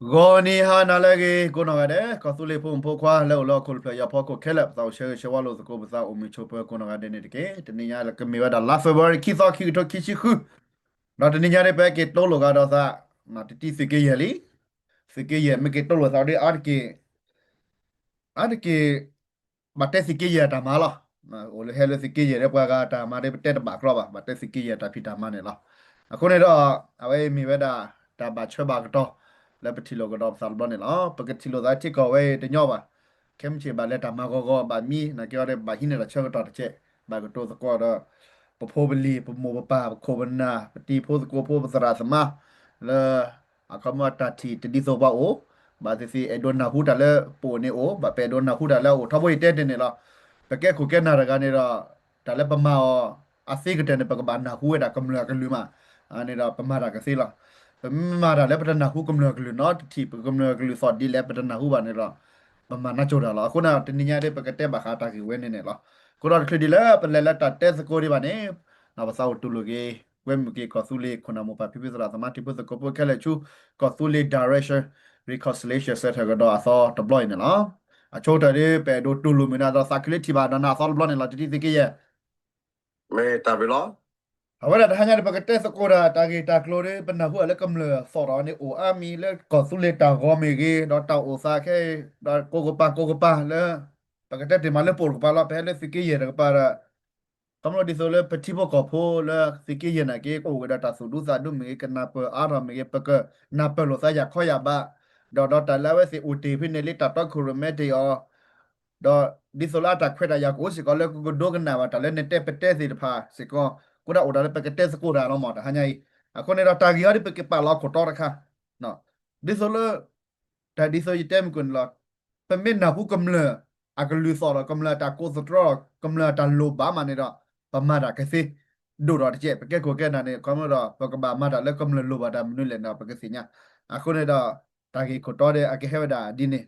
ဂီၤနံၤဟါနၤလၢအဂ့ၤ ကိးနီၢ်ဂၤဒဲး ကီၢ်သူလ့ၤဖိမုၣ်ဖိခွါလၢအိၣ်လၢဟီၣ်ခိၣ်တဖျၢၣ်ညါအဖီခိၣ်ခဲလၢာ် ပသးအိၣ်ဆၢဂ့ၤဆၢဝါလိာ်သကိး ပသးအိၣ်မုာ်ဆိးပၢၤကိးနီၢ်ဂၤဒဲးန့ၣ်တက့ၢ်. တနံၤညါကမ့ၢ်ဝဲဒၣ်လါ February ခံသီ ခံကထိခံဆံဃု, ဒီးတနံၤညါဒ်ပက့ၤတိလိာ်ကဒီးသး တတံၤသုးက့ယဲၢ်လံ. သုးက့ယဲၢ်မ့ၢ်က့ၤတိလိာ်သးဒီး အါတက့ၢ် အါတက့ၢ် ဘၣ်တဲသုးက့ယဲၢ်အတၢ်မၤလီၤ. အိၣ်လၢဟဲလၢသုးက့ယဲၢ်ဒီးပှၤဂၤအတၢ်မၤဒီး ပတဲတဘၣ်ကြီဘၣ်, ဘၣ်တဲသုးက့ယဲၢ်တၢ်ဖံးတၢ်မၤန့ၣ်လီၤ. အဃိန့ၣ်ဒီး အဝဲအံၤမ့ၢ်ဝဲဒၣ် တၢ်ဘၣ်ဆၢဘၣ်ကတီၢ် လၢပထံၣ်လိာ်ကဒီးပသးတဘျီန့ၣ်လီၤ. ပကထံၣ်လိာ်သးထံကီၢ်ဝဲအံၤတညီဘၣ်. ခဲမုၢ်ဆ့ၣ်ဘၣ်လဲၤတၢ်မၤဂီၤဂီၤ ဘၣ်မံ နာ်က့အီၤဒီး ဘၣ်ဟံးန့ၢ်တၢ်ဆၢကတီၢ်တကဲး, ဘၣ်ကတိၤသကိးဒီး ပဖိပလံၤ ပမိၢ်ပပၢ် ပခိၣ်ပနၢ် ပတံၤဖိသကိးဖိ ပသရၣ်သမါ လၢ အခီပညီတၢ်ထံၣ်တဒ်သိးပှၤအိၣ်, ဘၣ်သ့ၣ်သ့ၣ်အဲၣ်ဒိးနၢ်ဟူတၢ်လၢပအိၣ်န့ၣ်အိၣ်, ဘၣ်ပအဲၣ်ဒိးနၢ်ဟူတၢ်လၢအအိၣ် ထီဘိယတဲတ့ၢ်န့ၣ်လီၤ. ပကဲခိၣ်ကဲနၢ်တဂၤန့ၣ်ဒီး တၢ်လၢပမၤအီၤ အသ့ကတၢၢ်န့ၣ် ပကဘၣ်နၢ်ဟူဝဲဒၣ်ကမျၢၢ်အကလုၢ်မး, န့ၣ်ဒီးပမၤတၢ်ကသ့လီၤ. ပမ့ၢ်မၤတၢ်လၢပတနၢ်ဟူကမျၢၢ်အကလုၢ်နီတထံၣ် ပကမျၢၢ်အကလုၢ်သီၣ်ဒ်လဲၣ် ပတနၢ်ဟူဘၣ်န့ၣ်ဒီး ပမၤနးကၠိတၢ်လီၤ. အဃိန့ၣ် တနံၤညါဒ်ပကတဲဘၣ်ဃးတၢ်ဂ့ၢ်ဝဲန့ၣ်န့ၣ်လီၤ. အဃိဒီးတချုးဒံးလၢပလဲၤလၢတၢ်တဲသကိးဒံးဘၣ်န့ၣ် ပသးအိၣ်တူၢ်လိာ်က့ၤ ဝဲမုၢ်က့ၤကီၢ်သူလ့ၤခိၣ်နၢ်မိၢ်ပၢ်ဖံဖုသရၣ်သမါထံဖိသကိးဖိခဲလၢာ်ဆူ ကီၢ်သူလ့ၤ Direction Reconciliation Centre ကဒီးအသီတဘျီအံၤန့ၣ်လီၤ. အဆိကတၢၢ်ဒ် ပအဲၣ်ဒိးတူၢ်လိာ်မုာ်န့ၣ်ဒီး သးခုလၢထံၣ်ဘၣ်ဒီးနၤအသီတဘျီန့ၣ်လီၤ တတံၤသုးက့ယဲၢ် မ့ၢ်တၢ်ဘျုးလီၤ. အဝဲဒၣ်တဟါညါန့ၣ် ပကတဲသကိးတၢ် တၢ်ဂ့ၢ်တၢ်ကျိၤဒီး ပနၢ်ဟူအလၢကမျၢၢ်သီၣ်ဒီးန့ၣ် အိၣ်အါမံၤလၢကီၢ်သူလ့ၤတၢ်ဂီၤမ့ၢ်ဂ့ၤ ဒီးတၢ်အိၣ်သးခဲအံၤ ဒီးကိးကပၤကိးကပၤလၢ ပကတဲတ့ၢ်မးလၢပအိၣ်တကပၤလီၤ ပဟဲလၢသုးက့ယဲၢ်တကပၤဒီး ခီဖျိဒ်သိးလၢပထံဖိကီၢ်ဖိလၢသုးက့ယဲၢ်နာ်က့ ကအိၣ်ဝဲဒီးတၢ်သူၣ်ဒူသးဒူမ့ၢ်ဂ့ၤ ကနၢ်ပၢၢ်အါထီၣ်မ့ၢ်ဂ့ၤ ပကနၢ်ပၢၢ်လိာ်သးယၢ်ခီယၢ်ဘး ဒီးဒီးတၢ်လၢအဝဲသ့ၣ်အိၣ်တ့ၢ်ဖဲန့ၣ်လၢတၢ်တီခိၣ်ရိၣ်မဲတ့ၢ်အီၤ ဒီးဒ်သိးလၢအတၢ်ခွဲးတၢ်ယာ်ကအိၣ်စ့ၢ်ကီးလၢကကဒိကနၣ်ဘၣ်တၢ်လၢနတဲပတဲသ့ၣ်တဖၣ်စ့ၢ်ကီး အဃိဒၣ်အိၣ်ဒီးလၢပကတဲသကိးတၢ်လီၤမး တဟါညါအံၤ အဃိန့ၣ်ဒီးတၢ်ဂ့ၢ်အံၤဒ်ပကပာ်လီၤခိၣ်တီတခါ ဒ်သိးလၢ တၢ်ဒ်သိးယတဲမုၢ်ကၢၢ်န့ၣ်လီၤ. ပမ့ၢ်နၢ်ဟူကမျၢၢ်အကလုၢ်သီၣ်ဒီး ကမျၢၢ်အတၢ်ကိးသတြီ ကမျၢၢ်အတၢ်လိၣ်ဘၣ်မးန့ၣ်ဒီး ပမၤတၢ်ကသ့ ဒိၣ်ဒီးတကဲး ပကဲခိၣ်ကဲနၢ်န့ၣ် ခီဖျိဒီး ပကဘၣ်မၤတၢ်လၢကမျၢၢ်လိၣ်ဘၣ်တၢ်မနုၤလဲၣ်န့ၣ် ပကသ့ၣ်ညါ အဃိန့ၣ်ဒီး တၢ်ဂ့ၢ်ခိၣ်တီဒီး အကဟဲဝဲဒၣ်ဒ်န့ၣ်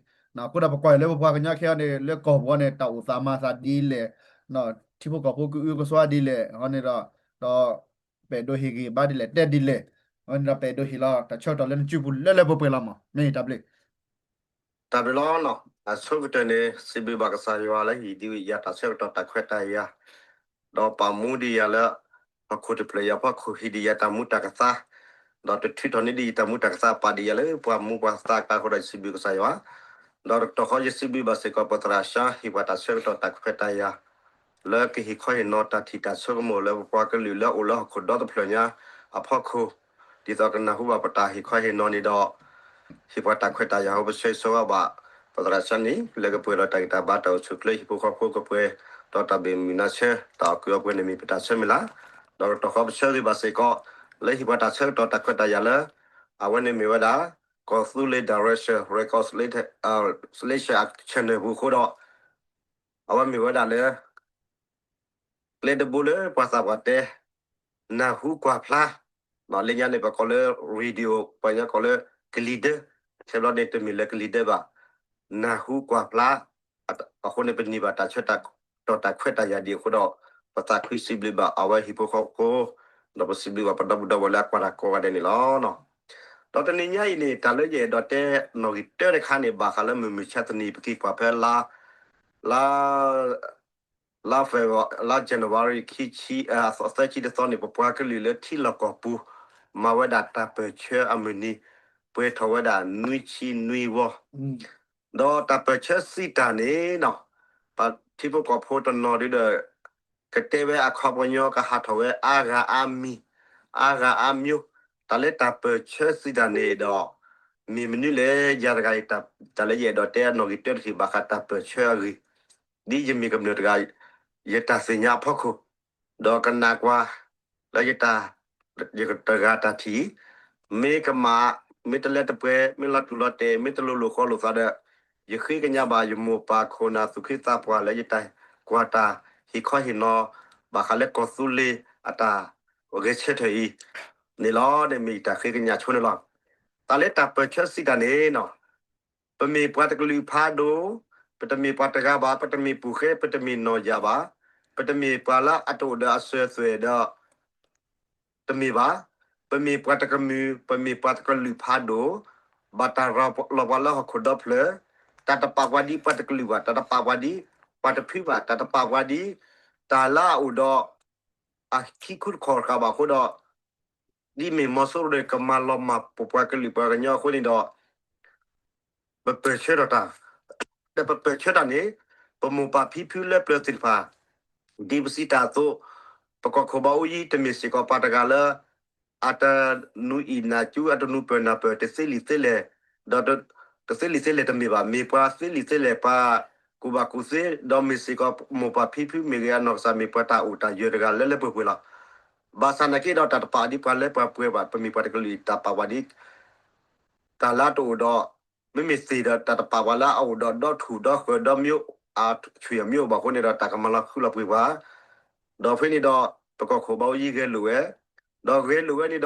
အဃိဒီးပကွၢ်အံၤလၢပပှၤကညီခဲအံၤန့ၣ် လၢကီၢ်ပူၤန့ၣ် တၢ်အိၣ်သးမၤသးဒ်လဲၣ် ထံဖိကီၢ်ဖိကအုကစွါဒ်လဲၣ် အဃိန့ၣ်ဒီး ဒီး ပအဲၣ်ဒိးဟ့ၣ်ဂံၢ်ဘါဒ်လဲၣ် တဲဒ်လဲၣ် အဃိန့ၣ်ဒီး ပအဲၣ်ဒိးဟ့ၣ်လီၤတၢ်ဆၢကတီၢ်လၢနစုပူၤလၢလၢပှဲၤပှဲၤလီၤမး မ့ၢ်တၢ်ဘျုး တၢ်ဘျုးလီၤ. အဆိကတၢၢ်န့ၣ် စံးဘျုးဘၣ်ကစၢ်ယွၤလၢဟ့ၣ်ဒံးယၤတၢ်ဆၢကတီၢ်တၢ်ခွဲးတၢ်ယာ် ဒီးပာ်မူဒံးယၤလၢ ဟီၣ်ခိၣ်တဖျၢၣ်ညါအဖီခိၣ် ဟ့ၣ်ဒံးယၤတၢ်မူတၢ်ကသါ ဒီးတထုးထီၣ်န့ၢ်ဒံးယတၢ်မူတၢ်ကသါ ပာ်ဒံးယၤလၢပှၤမူပှၤသးကျါအဃိဒီး ယစံးဘျုးကစၢ်ယွၤ ဒီးတကတီၢ်ဃီယစံးဘျုးဘၣ်စ့ၢ်ကီး ပသရၣ်ၡါ ဟ့ၣ်ပှၤတၢ်ဆၢကတီၢ်တၢ်ခွဲးတၢ်ယာ် လၢကဟ့ၣ်ခီဟ့ၣ်နီၤတၢ်ထံၣ်တၢ်ဆိကမိၣ်လၢပပှၤကလုာ်လၢအိၣ်လၢဟီၣ်ခိၣ်ဒီတဖျၢၣ်ညါအဖီခိၣ် ဒ်သိးကနၢ်ဟူဘၣ်ပတၢ်ဟ့ၣ်ခီဟ့ၣ်နီၤန့ၣ်ဒီး ဟ့ၣ်ပှၤတၢ်ခွဲးတၢ်ယာ် ဟီပဆၢဂ့ၤဆၢဝါဘၣ် ပသရၣ်ၡါန့ၣ် လၢကပှဲၤဒီးတၢ်ဂံၢ်တၢ်ဘါတၢ်အိၣ်ဆူၣ်အိၣ်ချ့ ဟံၣ်ဖိဃီဖိကပှဲၤ ဒီးတၢ်ဘၣ်မုာ်မုာ်နါဆၢ တၢ်အီၣ်ကုၢ်အီပှဲၤန့ၣ်မ့ၢ်ပတၢ်ဆၢမုၢ်လၢ် ဒီးတကတီၢ်ဃီပဆၢဂ့ၤဘၣ်စ့ၢ်ကီး လၢဟ့ၣ်ပှၤတၢ်ဆၢကတီၢ်တၢ်ခွဲးတၢ်ယာ်လၢ အဝဲန့ၣ်မ့ၢ်ဝဲဒၣ် ကီၢ်သူလ့ၤ Direction Reconciliation Centre ပူၤအဃိဒီး အဝဲမ့ၢ်ဝဲဒၣ်လၢ ကျဲတဘိလၢပှၤသးပှၢ်တဲ နၢ်ဟူကွၢ်ဖျါ လၢညါန့ၣ် ပကိးလၢ radio ပှၤကညီကိးလၢ ကလံၤဒၢ ဆဲးဘျီန့ၣ် တမ့ၢ်လၢကလံၤဒၢဘၣ် နၢ်ဟူကွၢ်ဖျါ အဃိန့ၣ် ပန့ၢ်ဘၣ်တၢ်ဆၢကတီၢ်တၢ်ခွဲးတၢ်ယာ်ဒံးအဃိဒီး ပသးခုစံးဘျုးဘၣ်အဝဲဟံၣ်ဖိဃီဖိ ဒီးပစံးဘျုးဘၣ်ပဒီပုၢ်ဒီဝဲၢ်လၢအကွၢ်တၢ်ကိးဂၤဒဲးန့ၣ်လီၤ. ဒီးတနံၤညါအံၤန့ၣ် တၢ်လၢယအဲၣ်ဒိးတဲနီၣ်ဂံၢ်တၢတခါန့ၣ် ဘၣ်ဃးလၢမုၢ်မဆါတနံၤ ပက့ၤကွၢ်ဖဲလါ လါ လါ February လါ January ခံဆံ သၢဆံတသီန့ၣ် ပပှၤကလုာ်လၢထံလီၢ်ကီၢ်ပူၤ မၤဝဲဒၣ်တၢ်ပၢၢ်ဆၢအမုၢ်နံၤ ပှဲၤထီၣ်ဝဲဒၣ်နွံဆံနွံဝီ ဒီးတၢ်ပၢၢ်ဆၢစံးတၢ်န့ၣ် ပထံဖိကီၢ်ဖိတနီၤဒုဒီး ကတဲဝဲအခီပညီ ကဟးထီၣ်ဝဲအါဂၤအါမံၤ အါဂၤအါမျိုး တၢ်လၢတၢ်ပၢၢ်ဆၢစံးတၢ်န့ၣ်ဒီး မ့ၢ်မနုၤလဲၣ် ယၤတဂၤအံၤ တၢ်လၢယအဲၣ်ဒိးတဲအနီၣ်ဂံၢ်တၢတထံၣ် ဘၣ်ဃးတၢ်ပၢၢ်ဆၢအဂ့ၢ် ဒ်ယမ့ၢ်ကမျၢၢ်တဂၤ ယတၢ်သ့ၣ်ညါအဖီခိၣ် ဒီးကနၣ်ကွၢ် လၢယတၢ် ယတဂၤတၢ်ထံၣ် မ့ၢ်ကမၣ် မ့ၢ်တလၢတပှဲၤ မ့ၢ်လီၤတူၢ်လီၤတဲာ် မ့ၢ်တလိၤလိာ်ဃီလိာ်သးဒီး ယဃ့ကညးဘၣ်ယမိၢ်ပၢ်ခိၣ်နၢ်သူၣ်က့သးပှၢ်လၢယတၢ်ကွၢ်တၢ်ဟ့ၣ်ခီဟ့ၣ်နီၤ ဘၣ်ဃးလၢကီၢ်သူလ့ၤအတၢ်ဂဲၤဆၢထၢၣ်အံၤန့ၣ်လီၤ. န့ၣ်မ့ၢ်ယတၢ်ဃ့ကညးဆိန့ၣ်လီၤ. တၢ်လၢတၢ်ပၢၢ်ဆၢစံးတၢ်န့ၣ် ပမ့ၢ်ပှၤတကလုာ်ဖးဒိၣ်, ပတမ့ၢ်ပှၤတဂၤဘၣ်, ပတမ့ၢ်ပူၤဃဲ, ပတမ့ၢ်နီၢ်ယၢ်ဘၣ်, ပတမ့ၢ်ပှၤလၢအတအိၣ်ဒီးအစၢၤအသွဲၣ်ဒီး တမ့ၢ်ဘၣ်. ပမ့ၢ်ပှၤတကမုၢ်, ပမ့ၢ်ပှၤတကလုာ်ဖးဒိၣ်, ဘၣ်တၢ်ရၤလီၤပှၤလၢဟီၣ်ခိၣ်ဒီဖျၢၣ်, တၢ်တပာ်ပှၤဒ်ပှၤတကလုာ်ဘၣ်, တၢ်တပာ်ပှၤဒ်ပှၤတဖုဘၣ်, တၢ်တပာ်ပှၤဒ် တၢ်လၢအအိၣ်ဒီး အခံခူတခီၣ်တဃာ်ဘၣ်အဃိဒီး, ဒ်မ့ၢ်မီၤစိရိၤဒီးကမၤလီၤမၢ်ပပှၤကလုာ်ပှၤကညီအဃိန့ၣ်ဒီး ပပၢၢ်ဆၢထီၣ်တၢ်, ဒီးပပၢၢ်ဆၢတၢ်န့ၣ် ပမိၢ်ပၢ်ဖံဖုလၢပျၢၤသ့ၣ်တဖၣ်, ဒ်ပစံးတၢ်အသိး, ပကီၢ်ခိၣ်ဘၣ်အူကၠံတမ့ၢ်စ့ၢ်ကီးပှၤတဂၤလၢ အတနူအံၣ်နၢ်ကၠူ အတနူပၢၢ်နၢ်ပၢၢ် တသ့လံာ်သ့လဲၢ်, ဒီးတသ့လံာ်သ့လဲၢ်တမ့ၢ်ဘၣ်, မ့ၢ်ပှၤသ့လံာ်သ့လဲၢ် ပှၤကူၣ်ဘၣ်ကူၣ်သ့, ဒီးမ့ၢ်စ့ၢ်ကီးမိၢ်ပၢ်ဖံဖုမ့ၢ်ဂ့ၤ အနီၢ်ကစၢ်မ့ၢ်ပှၤတၢ်အိၣ်တၢ်ယၢၤတဂၤလၢလၢပှဲၤပှဲၤလီၤ. ဘၣ်ဆၣ်နာ်က့ဒီးတၢ်တပာ်ဒ်ပှၤလၢပှၤပှဲၤဘၣ်, ပမ့ၢ်ပှၤတကလုာ်အံၤ တၢ်ပာ်ပှၤဒ် တၢ်လၢအတအိၣ်ဒီး, မ့မ့ၢ်သ့ၣ်ဒီးတၢ်တပာ်ပှၤလၢအအိၣ်ဒီးဒီထူၣ်ဒီဃၢၤဒီမ့ၢ် အဆူၣ်အမ့ၢ်အိၣ်ဘၣ်အဃိန့ၣ်ဒီး တၢ်ကမၤလီၤဃုာ်လီၤပှ့ၤပှၤ, ဒီးဖဲန့ၣ်ဒီး ပကီၢ်ခိၣ်ဘၣ်အူကၠံဂဲၤလိာ်ဝဲ, ဒီးဂဲၤလိာ်ဝဲန့ၣ်ဒီး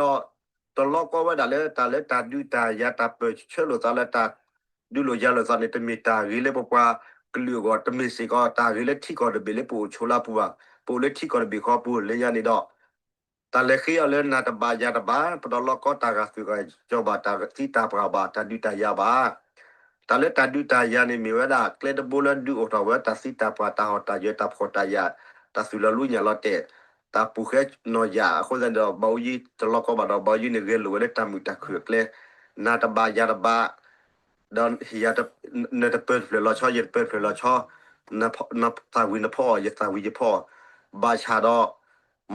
တလီၤကီဝဲဒၣ်လၢတၢ်လၢတၢ်ဒုးတၢ်ယၤတၢ်ပၢၢ်ဆၢလိာ်သးလၢတၢ်ဒုးလိာ်ယၤလိာ်သးန့ၣ် တမ့ၢ်တၢ်ဂ့ၤလၢပပှၤကလုာ်အဂီၢ်, တမ့ၢ်စ့ၢ်ကီးတၢ်ဂ့ၤလၢထံကီၢ်တဘ့ၣ်လၢပအိၣ်ဆိးလၢအပူၤဘၣ်, ပအိၣ်လၢထံကီၢ်တဘ့ၣ်ဃီပူၤလၢညါန့ၣ်ဒီး တၢ်လဲၤဃ့အီၤလၢနၤတဘၣ်ယၤတဘၣ်, ပတလီၤကီတၢ်ဂာ်သူၣ်ဂာ်စီၤဘၣ်, တၢ်သံတၢ်ပှၢ်ဘၣ်, တၢ်ဒုးတၢ်ယၤဘၣ်. တၢ်လၢတၢ်ဒုးတၢ်ယၤန့ၣ်မ့ၢ်ဝဲဒၣ် ကျဲတဘိလၢဒုးအိၣ်ထီၣ်ဝဲတၢ်သံတၢ်ပှၢ်, တၢ်ဟီၣ်တၢ်ယၢၤ, တၢ်ဖှီၣ်တၢ်ယာ်, တၢ်သူၣ်လီၤလူညၣ်လီၤတဲာ်, တၢ်ပူၤဃဲနီၢ်ယၢ်အဃိသတးန့ၣ်ဒီး ဘၣ်အူကၠံတလီၤကီဘၣ်ဒီး ဘၣ်အူကၠံန့ၣ်ဂဲၤလိာ်ဝဲလၢတၢ်မုာ်တၢ်ခုၣ်အကျဲ, နၤတဘၣ်ယၤတဘၣ် ဒီး နတပၢၢ်တဖျၢၣ်လီၤဆီ ယတပၢၢ်တဖျၢၣ်လီၤဆီ, နသၣ်ဝံၤနဖီအီၤ ယသၣ်ဝံၤယဖီအီၤ, ဘၣ်ဆၣ်ဒီး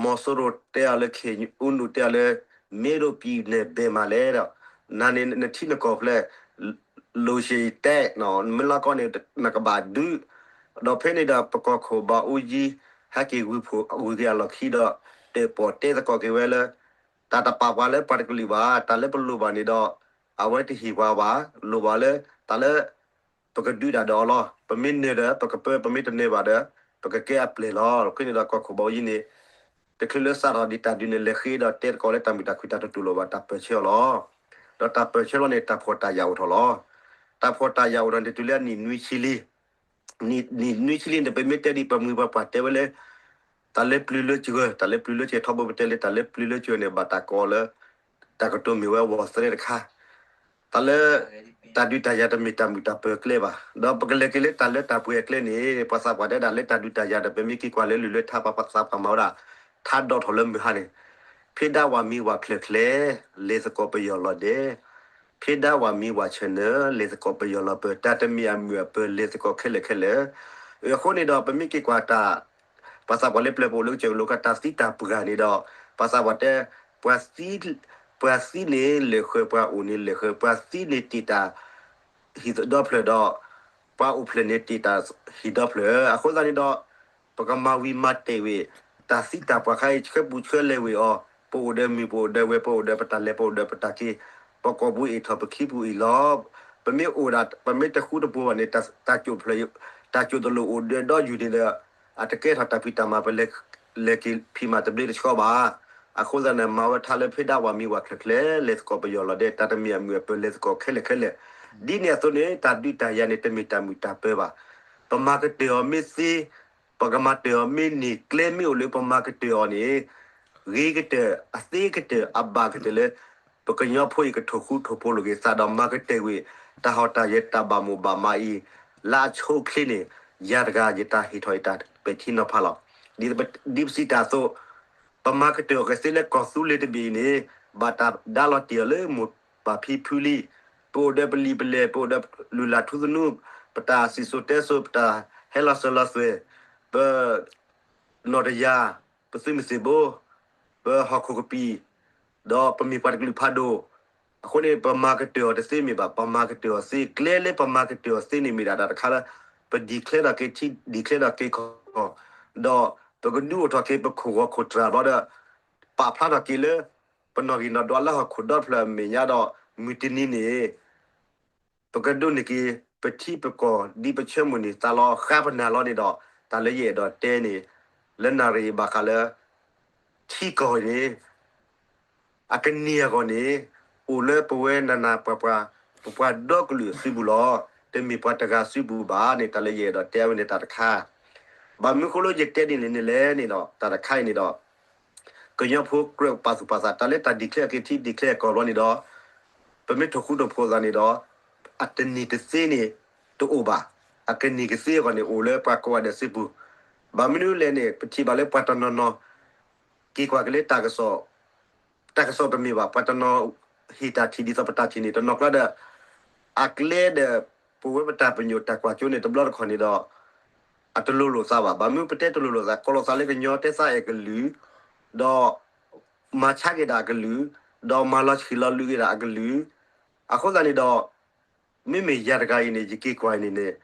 မီၤစိရိၤတဲအီၤလၢ ခ့ၣ်အူနူၣ်တဲအီၤလၢ မ့ၢ်ဒိးပံၤနဲၣ်ဘဲမးလဲၣ်ဒီး နၤန့ၣ်နထံနကီၢ်ဖျဲၣ် လိၣ်ဆံးတဲ နမ့ၢ်လီၤကီန့ၣ် နကဘၣ်ဒုး, ဒီးဖဲန့ၣ်ဒီး ပကီၢ်ခိၣ်ဘၣ်အူကၠံ ဟဲက့ၤဂုာ်ဖှိၣ်ဂုာ်က့ၤအလီၢ်ခံဒီး တၢၣ်ပီၣ်တဲသကိးက့ၤဝဲလၢ တၢ်တပာ်ပှၤလၢပှၤတကလုာ်ဘၣ်, တၢ်လၢပလိၣ်ဘၣ်န့ၣ်ဒီး အဝဲတဟ့ၣ်ပှၤဘၣ်, လိၣ်ဘၣ်လၢ တၢ်လၢ ပကဒုးတၢ်ဒီးအီၤလီၤ. ပမ့ၢ်နၢၤဒီး ပကပၢ, ပမ့ၢ်တနၢၤဘၣ်ဒီး ပကကဲအပျဲၢ်လီၤ. အဃိန့ၣ်ဒီး ကီၢ်ခိၣ်ဘၣ်အူကၠံန့ၣ် တချုးလၢစးထီၣ်ဒံးတၢ်ဒုးန့ၣ် လဲၤဃ့ဒီးတဲသကိးလၢတၢ်မုာ်တၢ်ခုၣ် တၢ်တတူၢ်လိာ်ဘၣ် တၢ်ပၢၢ်ဆၢအီၤလီၤ. ဒီးတၢ်ပၢၢ်ဆၢလီၤန့ၣ် တၢ်ဖှီၣ်တၢ်ယာ်အိၣ်ထီၣ်လီၤ. တၢ်ဖှီၣ်တၢ်ယာ်အိၣ်ထီၣ်န့ၣ် တုၤလၢအနံၣ်နွံဆံလံ နံၣ်နွံဆံလံန့ၣ် ပမ့ၢ်တဲဒံး ပမိၢ်ပပၢ်တဲဝဲလၢ တၢ်လၢပျုၤလၢစှၢၤ, တၢ်လၢပျုၤလၢစှၢၤ ထီဘိပတဲလၢ တၢ်လၢပျုၤလၢစှၢၤန့ၣ် ဘၣ်တၢ်ကိးလၢ တၢ်ကတိၤမ့ၢ်ဝဲ ဝီၤသရဲတခါ, တၢ်လၢ တၢ်ဒုးတၢ်ယၤတမ့ၢ်တၢ်မုာ်တၢ်ပၢၤအကျဲဘၣ်. ဒီးပကလဲၤက့ၤလၢတၢ်လၢတၢ်ပှဲၤအကျဲန့ၣ် ပှၤသးပှၢ်တဲဒၣ်လၢတၢ်ဒုးတၢ်ယၤဒီး ပမ့ၢ်က့ၤကွၢ်လၢလုၢ်လၢထါ ပှၤသးပှၢ်မၤဝဲဒၣ် ထါဒိၣ်ထီၣ်လၢမုၢ်ဟါန့ၣ်, ဖဲဒၣ်ဝၤမံဝၤချၢၣ်ချၢ လဲၤသကိးပယီၤလီၤဒဲး, ဖဲဒၣ်ဝၤမံဝၤဆၢၣ်နၢၣ် လဲၤသကိးပယီၤလီၤပၢၤ, တၢ်တမ့ၢ်အမုာ်အပၢၤ လဲၤသကိးခဲလၢာ်ခဲလၢာ်. အဃိန့ၣ်ဒီး ပမ့ၢ်က့ၤကွၢ်တၢ် ပှၤသးပှၢ်လၢပျၢၤ ပအိၣ်လၢကစၢၢ်ကလိ တၢ်သံတၢ်ပှၢ်န့ၣ်ဒီး ပှၤသးပှၢ်တဲ ပှၤသံန့ၣ်လဲၤဃၢၤ ပှၤအိၣ်န့ၣ်လဲၤဃၢၤ, ပှၤသံန့ၣ်တ့ၢ်တၢ် ဟံၣ်ဒီဖျၢၣ်ဒီး ပှၤအိၣ်ဖျဲၣ်န့ၣ်တ့ၢ်တၢ်ဟံၣ်ဒီဖျၢၣ်. အဃိသတးန့ၣ်ဒီး ပကမၤဝံၤမၤတဲာ်ဝံၤ တၢ်သံတၢ်ပှၢ်ခါအံၤ ဆှၢပူၤဆှၢလဲၤဝံၤအီၤ, ပအိၣ်ဒီးမုၢ် ပအိၣ်ဒီးဝဲၤ ပအိၣ်ဒီးပတၢ်လဲၤ ပအိၣ်ဒီးပတၢ်က့ၤ, ပကိာ်ပူၤအ့ၣ်ထီၣ် ပခံပူၤအ့ၣ်လီၤ. ပမ့ၢ်အိၣ်ဒၣ် ပမ့ၢ်တဃူတဖိးဘၣ်န့ၣ် တၢ်ကၠိၣ်ဖျၢၣ် တၢ်ကၠိၣ်တလိၣ်အိၣ်ဒၢးဒီယူၢ်န့ၣ်ဒီး အတကဲထီၣ်တၢ်ဖံးတၢ်မၤ ပလဲၤ လဲၤက့ၤဖံးမၤတဘျ့တဆှီဘၣ်. အဃိသတးန့ၣ် မၤဝဲထါလၢဖဲဒၣ်ဝၤမံဝၤချၢၣ်ချၢ လဲၤသကိးပယီၤလီၤဒဲး, တၢ်တမ့ၢ်အမုာ်အပၢၤ လဲၤသကိးခဲလၢာ်ခဲလၢာ်. ဒ်န့ၣ်အသိးန့ၣ် တၢ်ဒုးတၢ်ယၤန့ၣ် တမ့ၢ်တၢ်မုာ်တၢ်ပၢၤဘၣ်. ပမၤကတၢၢ်အီၤမ့ၢ်သ့, ပကမၤတၢၢ်အီၤမ့ၢ်န့ၢ် ကျဲမ့ၢ်အိၣ်လၢပမၤကတၢၢ်အီၤန့ၣ် ဂ့ၤကတၢၢ် အသ့ကတၢၢ် အဘၣ်ကတၢၢ်လၢ ပကညီဖိအံၤကထိၣ်ဃူထိၣ်ဖိးလိာ်က့ၤသးဒီး မၤကတၢၢ်ကွံာ် တၢ်ဟီၣ်တၢ်ယၢၤတၢ်ဘၣ်မိၣ်ဘၣ်မးအံၤ လၢအဆိအချ့န့ၣ် ယၤတဂၤယတၢ်ဟ့ၣ်ထီၣ်ယတၢ်ပဲာ်ထံနီၤဖးလီၤ. ဒ်ပစံးတၢ်အသိး ပမၤကတၢၢ်အီၤကသ့လၢကီၢ်သူလ့ၤတဘ့ၣ်အံၤန့ၣ် ဘၣ်တၢ်ဒါလီၤတ့ၢ်အီၤလၢမိၢ်ပၢ်ဖံဖုလံ. ပအိၣ်ဒီးပလံာ်ပလဲၢ်, ပအိၣ်ဒီးလုၢ်လၢ်ထူသနူ, ပတၢ်စံၣ်စိၤတဲစိၤ, ပတၢ်ဟဲလီၤစၢၤလီၤသွဲၣ်, ပ နီၣ်တယၤ, ပသုးမုၢ်သံၣ်ဘိ, ပဟီၣ်ခိၣ်ကပံာ်, ဒီးပမ့ၢ်ပှၤတကလုာ်ဖးဒိၣ်. အဃိန့ၣ် ပမၤကတၢၢ်အီၤတသ့မ့ၢ်ဘၣ်, ပမၤကတၢၢ်အီၤသ့, ကျဲလၢပမၤကတၢၢ်အီၤသ့န့ၣ်မ့ၢ်ဒၣ်တၢ်တခါလၢ ပ declare ထီၣ်က့ၤထံ, declare ထီၣ်က့ၤကီၢ်, ဒီးပကဒုးအိၣ်ထီၣ်က့ၤပခိၣ်ဂီၤခိၣ်တြၢ်ဘျီဒီး ပာ်ဖျါထီၣ်က့ၤလၢ ပနီၣ်ဂံၢ်နီၣ်ဒွးလၢဟီၣ်ခိၣ်ဒီဖျၢၣ်အမဲာ်ညါဒီး မုၢ်တနံၤန့ၣ် ပကဒိးန့ၢ်က့ၤ ပထံပကီၢ် ဒ်ပဆၢမုၢ်န့ၢ်သးလီၤ ဃါပနၢ်လီၤန့ၣ်ဒီး တၢ်လၢယအဲၣ်ဒိးတဲန့ၣ် လၢနၣ်ရံၣ်အံၤဘၣ်ဃးလၢ ထံကီၢ်န့ၣ် အကနံၤအဂီၢ်န့ၣ် အိၣ်လၢပဝဲနးနးပှၤပှၤ ပပှၤဒီကလုာ်အစုပူၤလီၤ. တမ့ၢ်ပှၤတဂၤစုပူၤဘၣ်န့ၣ် တၢ်လၢယအဲၣ်ဒိးတဲဝဲန့ၣ်တၢ်တခါ ဘၣ်မနုၤဃိလၢယတဲဒ်န့ၣ်န့ၣ်လဲၣ်န့ၣ်ဒီး တၢ်တခါအံၤန့ၣ်ဒီး ကညီဖိကြၢးပာ်သူၣ်ပာ်သး တၢ်လၢတၢ် declare က့ၤထံ declare ကီၢ်ဘျီန့ၣ်ဒီး ပမ့ၢ်ထိၣ်ဃူထိၣ်ဖိးသးန့ၣ်ဒီး အတနံၤတသ့န့ၣ် တအိၣ်ဘၣ်. အကနံၤကသ့အဂီၢ်န့ၣ် အိၣ်လၢပှၤကိးဂၤဒဲးစုပူၤ. ဘၣ်မနုၤလဲၣ်န့ၣ် ပထံၣ်ဘၣ်လၢပှၤတနီၤနီၤ က့ၤကွၢ်က့ၤလၢ တၢ်ကစီၣ်တမ့ၢ်ဘၣ်, ပှၤတနီၤဟ့ၣ်တၢ်ထံၣ်ဒ်သိးပတၢ်ထံၣ်န့ၣ် တနီၤကျါဒီး အကျဲဒီး ပဝဲပတၢ်ပညိၣ်တၢ်ကွၢ်စိန့ၣ် တဘျီတခီၣ်န့ၣ်ဒီး အတလိၤလိာ်သးဘၣ်. ဘၣ်မနုၤပတဲတလိၤလိာ်သး, ကိးလိာ်သးလၢကညီတဲသးအဲၣ်ကလုာ်, ဒီးမၤဆါက့ၤဒၣ်အကလုာ်, ဒီးမၤလီၤဆံးလီၤလုာ်က့ၤဒၣ်အကလုာ်. အဃိသတးန့ၣ်ဒီး မ့မ့ၢ်ယၤတဂၤအံၤန့ၣ် ယက့ၤကွၢ်အံၤန့ၣ်န့ၣ်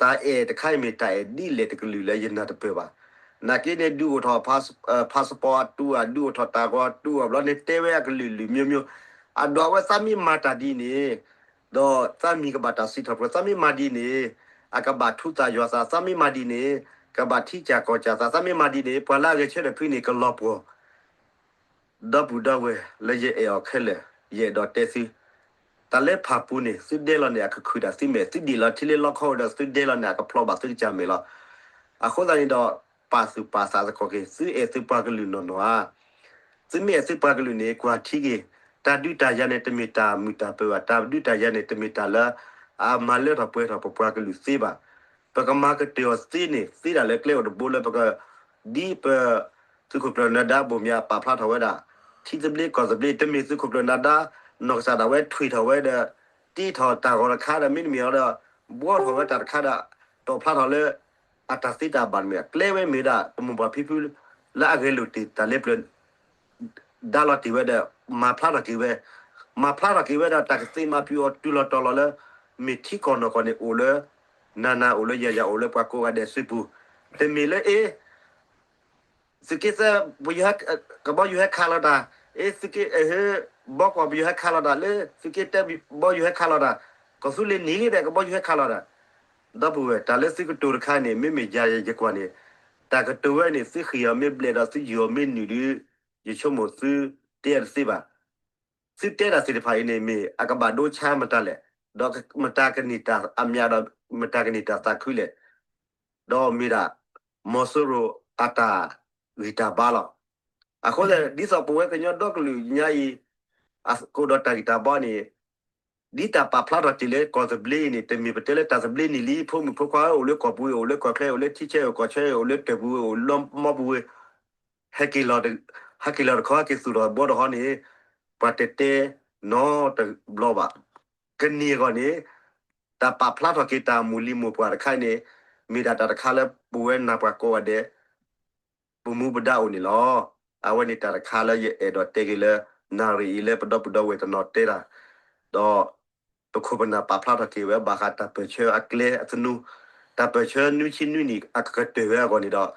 တၢ်အဲၣ်တခါအံၤမ့ၢ်တၢ်အဲၣ်ဒ်လဲၣ်တကလုာ်လၢယနၢ်တပၢၢ်ဘၣ်. နာ်က့န့ၣ် ဒုးအိၣ်ထီၣ် passport အတုဧါ, ဒုးအိၣ်ထီၣ်တၢ်ဂီၤတုဧါဘျီန့ၣ် တဲဝဲအကလုာ်လုာ်မျိုးမျိုး. အဒိ အဝဲသးမ့ၢ်မၤတၢ်ဒ်န့ၣ် ဒီးသးမံၤကဘၣ်တၢ်စံးထီၣ်ပတြၢၤ, သးမ့ၢ်မၤဒ်န့ၣ် အကဘၣ်ထူသးယွၤသး, သးမ့ၢ်မၤဒ်န့ၣ် ကဘၣ်ထံကၢ်ကီၢ်ကၢ်သး, သးမ့ၢ်မၤဒ်န့ၣ် ပှၤလၢအဂဲၤဆၢထၢၣ်ဖုန့ၣ် ကလီၤပှီၢ် ဒီပုၢ်ဒီဝဲၢ်လၢယအဲၣ်အီၤခဲလၢာ်, ယအဲၣ်ဒိးတဲသု, တၢ်လၢဖၣ်ပူၤန့ၣ် သုဒဲလီၤန့ၣ် အကခုၣ်ဒၣ်သုမဲာ်, သုဒံၣ်လီၤထံလၢလီခီဝဲဒီး သုဒဲလီၤန့ၣ် အကဖျီဘၣ်သုကစၢ်မဲာ်လီၤ. အဃိသတးန့ၣ်ဒီး ပာ်သူၣ်ပာ်သးသကိးက့ၤ, သုအဲၣ်သုပှၤကလုာ်နီၢ်နီၢ်ဧါ. သုမ့ၢ်အဲၣ်သုပှၤကလုာ်န့ၣ် ကွၢ်ထံက့ၤ, တၢ်ဒုးတၢ်ယၤန့ၣ် တမ့ၢ်တၢ်မုာ်တၢ်ပၢၤဘၣ်, တၢ်ဒုးတၢ်ယၤန့ၣ် တမ့ၢ်တၢ်လၢ အမၤလၢထီၣ်ပှဲၤထီၣ်ပပှၤကလုာ်သ့ဘၣ်. ပကမၤကတၢၢ်အီၤသ့န့ၣ် သ့ဒၣ်လၢကျဲအိၣ်တဘိလၢပက ဒ်ပ သုးခိၣ်ကျၢၢ်နၢၤဒါဘိၣ်မၠးပာ်ဖျါထီၣ်ဝဲဒၣ် ထံသဘျ့ကီၢ်သဘျ့ တမ့ၢ်သုးခိၣ်ကျၢၢ်နၢၤဒါ နီၢ်ကစၢ်ဒၣ်ဝဲထွံၣ်ထီၣ်ဝဲဒီး တ့ထီၣ်တၢ်ဂီၤတခါဒီး မ့တမ့ၢ်အီၤဒီး ဘှီထီၣ်ဝဲတၢ်တခါဒီး တီၣ်ဖျါထီၣ်လၢ အတၢ်သ့တၢ်ဘၣ်တမ့ၢ် ကျဲဝဲမ့ၢ်ဒၣ် ပမိၢ်ပၢ်ဖံဖု လၢအဂဲၤလိာ်တ့ၢ်တၢ်လၢပျၢၤ ဒါလီၤတ့ၢ်ဝဲဒီး မၤဖျါထီၣ်က့ၤဝဲ, မၤဖျါထီၣ်က့ၤဝဲဒီး တၢ်ကသ့မၤပျံၤအီၤတုၤလီၤတီၤလီၤလၢ မ့ၢ်ထံကီၢ်နီၢ်ကီၢ်န့ၣ် အိၣ်လၢ နၤနၤအိၣ်လၢယၤယၤအိၣ်လၢပှၤကိးဂၤဒဲးစုပူၤ, တမ့ၢ်လၢအ့ သုးက့သၢ ပယီၤဟဲ ကဘီယူၤဟဲခးလီၤတၢ်, အ့ သုးက့ အဟ့ ဘီကီၢ်ပယီၤဟဲခးလီၤတၢ်လၢ သုးက့တၢ ဘီယူၤဟဲခးလီၤတၢ်, ကီၢ်သူလ့ၤနံၤလံဒီး ကဘီယူၤဟဲခးလီၤတၢ်, ဒီပုၢ်ဝဲၢ် တၢ်လၢသုကတိၤတခါန့ၣ် မ့မ့ၢ်ယၤယကွၢ်န့ၣ်, တၢ်ကတိၤဝဲန့ၣ် သုဃ့ၢ်အီၤမ့ၢ်ဘျဲၣ်ဒီးသုယုၢ်အီၤမ့ၢ်နုာ်ဒီး ယဆိကမိၣ်သုတဲအီၤတသ့ဘၣ်. သုတဲတၢ်သ့ၣ်တဖၣ်အံၤန့ၣ်မ့ၢ် အကဘၣ်ဒိဆါမတၤလဲၣ်, ဒီးမတၤကန့ၢ်တၢ်အမျးဒီး မတၤကန့ၢ်တၢ်သးခုလဲၣ်, ဒီးမ့ၢ်ဒၣ် မီၤစိရိၤအတၢ်ဂံၢ်တၢ်ဘါလီၤ. အဃိ ဒ်သိးပဝဲကညီဒီကလုာ်ညါအံၤ အကိးဒီးတၢ်ဂံၢ်တၢ်ဘါန့ၣ် ဒ်တၢ်ပာ်ဖျါထီၣ်တ့ၢ်လၢကီၢ်သဘျ့အံၤန့ၣ် တမ့ၢ်ပတဲလၢတၢ်သဘျ့နံၤလံ ဖိမုၣ်ဖိခွါအိၣ်လၢကီၢ်ပူၤ အိၣ်လၢကီၢ်ချၢ အိၣ်လၢထံဆၢ အိၣ်ကီၢ်ဆၢ အိၣ်လၢတၢ်ပူၤ အိၣ်လၢမီပူၤ ဟဲက့ၤလီၤတခီ ဟဲက့ၤသူၣ်ထီၣ်ဘှီတခီန့ၣ် ပှၤတတဲနီတဘျီဘၣ်. ကန့ၢ်အဂီၢ်န့ၣ် တၢ်ပာ်ဖျါထီၣ်က့ၤတၢ်မုၢ်လံၤမိၢ်ပှၢ်တခါအံၤန့ၣ် မ့ၢ်ဒၣ်တၢ်တခါလၢပဝဲနၢ်ပှၤကိးဂၤဒဲး ပမူပဒါအိၣ်န့ၣ်လီၤ. အဝဲန့ၣ်တၢ်တခါလၢယအဲၣ်ဒိးတဲက့ၤလၢ နၣ်ရံၣ်အံၤလၢပဒီပုၢ်ဒီဝဲၢ်တနီၤတဲတၢ် ဒီးပခိၣ်ပနၢ်ပာ်ဖျါထီၣ်က့ၤဝဲ ဘၣ်ဃးတၢ်ပၢၢ်ဆၢအကျဲအသနူ တၢ်ပၢၢ်ဆၢနွံဆံနွံနံၣ်အကကတၢၢ်ဝဲအဂီၢ်န့ၣ်ဒီး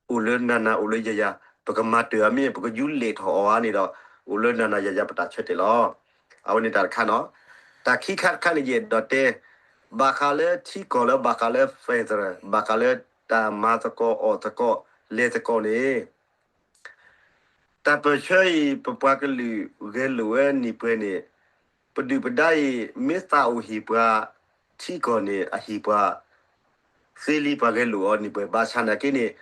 အိၣ်လၢနၤနၤအိၣ်လၢယၤယၤ ပကမၤတၢၢ်အမ့ၢ် ပကယူးလဲၤထီၣ်အီၤဧါန့ၣ်ဒီး အိၣ်လၢနၤနၤယၤယၤပတၢ်ဆၢတဲာ်လီၤ. အဝဲန့ၣ်တၢ်တခါနီၤ. တၢ်ခံခါတခါန့ၣ် ယအဲၣ်ဒိးတဲ ဘၣ်ဃးလၢထံကီၢ်လၢဘၣ်ဃးလၢ federal ဘၣ်ဃးလၢတၢ်မၤသကိးအီၣ်သကိးလဲၤသကိးန့ၣ် တၢ်ပၢၢ်ဆၢအံၤ ပပှၤကလုာ်ဂဲၤလိာ်ဝဲနံၣ်ပှဲၤန့ၣ် ပဒုၣ်ပဒါအံၤ မ့ၢ်သးအိၣ်ဟ့ၣ်ပှၤ ထံကီၢ်န့ၣ် အဟ့ၣ်ပှၤ သ့လံပှၤဂဲၤလိာ်အီၤနံၣ်ပှဲၤ ဘၣ်ဆၣ်နာ်က့န့ၣ်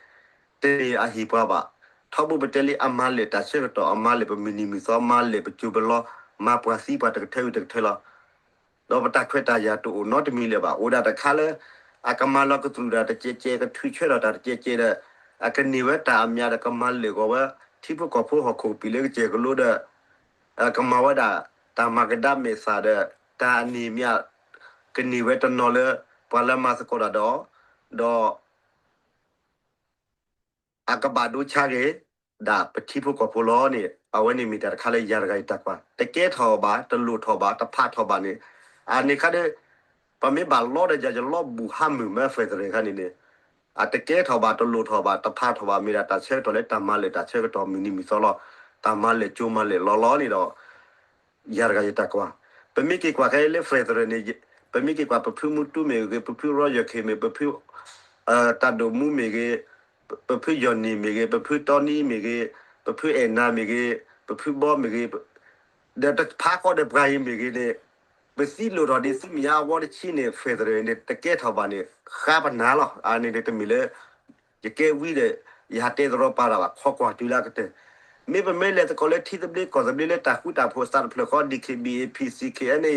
တမ့ၢ်အဟ့ၣ်ပှၤဘၣ်. ထီဘိပတဲလံ အမၤလဲၢ်တၢ်ဆၢကတီၢ် အမၤလဲၢ်ပမုၢ်နံၤမုၢ်သီ မၤလဲၢ်ပစိၤပလီ မၤပှၤသံပှၤတကထၢဝံၤတကထၢလီၤ. ဒီးပတၢ်ခွဲးတၢ်ယာ်တအိၣ်နီတမံၤလၢၤဘၣ်. အိၣ်ဒၣ်တခါလၢ အကမၤလီၤကတြူၢ်တၢ်တကဲးကဲး ကထုးဆၢထီၣ်တၢ်တကဲးကဲးဒီး အကန့ၢ်ဝဲတၢ်အမျးဒီး ကမၤလၢာ်ဂီၤဝဲ ထံဖိကီၢ်ဖိဟီၣ်ခိၣ်ကပံာ်လၢကစၢၢ်ကလိဒီး ကမၤဝဲဒၣ် တၢ်မၤကဒါမဲာ်သၣ်ဒီး တၢ်အန့ၣ်မျး ကန့ၢ်ဝဲတနီၤလၢ ပှၤလၢမၤသကိးတၢ်ဒီး ဒီး အကဘၣ်ဒိဆါက့ၤ ဒၣ်ပထံဖိကီၢ်ဖိလီၤန့ၣ် အဝဲန့ၣ်မ့ၢ်တၢ်တခါလၢယၤတဂၤအံၤတၢ်ကွၢ် တကဲထီၣ်ဘၣ် တလိၣ်ထီၣ်ဘၣ် တဖးထီၣ်ဘၣ်န့ၣ် အန့ၣ်ခါဒီး ပမ့ၢ်ဘၣ်လီဒီးယၤယလီဘူးဟးမုာ်မး federal တခါန့ၣ်န့ၣ် အတကဲထီၣ်ဘၣ် တလိၣ်ထီၣ်ဘၣ် တဖးထီၣ်ဘၣ် မ့ၢ်ဒၣ်တၢ်ဆၢကတီၢ်လၢတၢ်မၤလၢာ်တၢ်ဆၢကတီၢ်မုၢ်နံၤမုၢ်သီလီၤ. တၢ်မၤလၢာ်ကၠိမၤလၢာ်လီၤလီၤန့ၣ်ဒီး ယၤတဂၤယတၢ်ကွၢ် ပမ့ၢ်က့ၤကွၢ်ခဲလၢ federal န့ၣ် ပမ့ၢ်က့ၤကွၢ် ပဖုမူတူမ့ၢ်ဂ့ၤ ပဖုရီယီၢ်ခ့မ့ၢ် ပဖု တၢ်ဒိၣ်မူမ့ၢ်ဂ့ၤ ပဖုယီၢ်နံၣ်မ့ၢ်ဂ့ၤ ပဖုတီနံမ့ၢ်ဂ့ၤ ပဖုအဲၣ်နၤမ့ၢ်ဂ့ၤ ပဖုဘီမ့ၢ်ဂ့ၤ ဒီးတဖးဃီဒီးပှၤအံၤမ့ၢ်ဂ့ၤန့ၣ် ပသံလိာ်ထီၣ်ဒ်သုမ့ၢ်ညါအဝီတဆံန့ၣ် federal န့ၣ် တကဲထီၣ်ဘၣ်န့ၣ် ဃါပနၢ်လီၤ. အန့ၣ်တမ့ၢ်လၢ ယကဲဝံၤဒီး ယဟးတဲသရီပာ်တၢ်ဘၣ် ခိးကွၢ်တုၤလၢအကတၢၢ် မ့ၢ်ပမ့ၢ်လဲၤသကိးလၢထံသဘျ့ကီၢ်သဘျ့လၢတၢ်ဃူတၢ်ဖိးအသးတဖျၢၣ်ဃီ DKBA PC KNA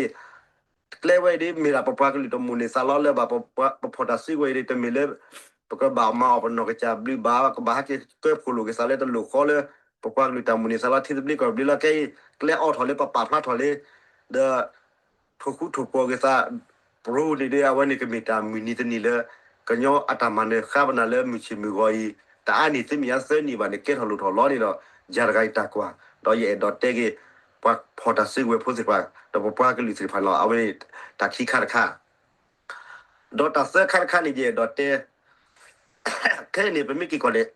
ကျဲဝဲအံၤဒ် မ့ၢ်ဒၣ်ပပှၤကလုာ်တမုၢ်န့ၢ်သးလီလၢၤဘၣ် ပဖီၣ်တၢ်စုကဝဲၤအံၤဒ် တမ့ၢ်လၢ ပကဘၣ်မၤအီၣ်ပနီၢ်ကစၢ်ဘျုးဘၣ် ကဘၣ်ဟဲက့ၤကၢဖှိၣ်လိာ်က့ၤသးလၢတလိၣ်ဃီလၢ ပပှၤကလုာ်တၢ်မုၢ်န့ၢ်သးလီထံသဘျ့ကီၢ်သဘျ့လီၤ. ခဲအံၤ ကျဲအိးထီၣ်လၢပပာ်ဖျါထီၣ်လံ ဒီး ထိၣ်ဃူထိၣ်ဖိးက့ၤသး ပရိန့ၣ်ဒီး အဝဲန့ၣ်ကမ့ၢ်တၢ်မုၢ်နံၤတနံၤလၢ ကညီအတၢ်မၤနၢၤဃါပနၤလၢမုၢ်ဆ့ၣ်မုၢ်ဂီၤအံၤ တအါန့ၢ်သုမ့ၢ်အသၢနံၣ်ဘၣ်န့ၣ် ကဲထီၣ်လိၣ်ထီၣ်လီၤန့ၣ်ဒီး ယၤတဂၤယတၢ်ကွၢ် ဒီးယအဲၣ်ဒိးတဲက့ၤ ပှၤဖီၣ်တၢ်စုကဝဲၤဖိသ့ၣ်တဖၣ် ဒီးပပှၤကလုာ်သ့ၣ်တဖၣ်န့ၣ်လီၤ. အဝဲန့ၣ်တၢ်ခံခါတခါ ဒီးတၢ်သၢခါတခါန့ၣ် ယအဲၣ်ဒိးတဲ ခဲအံၤန့ၣ် ပမ့ၢ်က့ၤကွၢ်န့ၣ်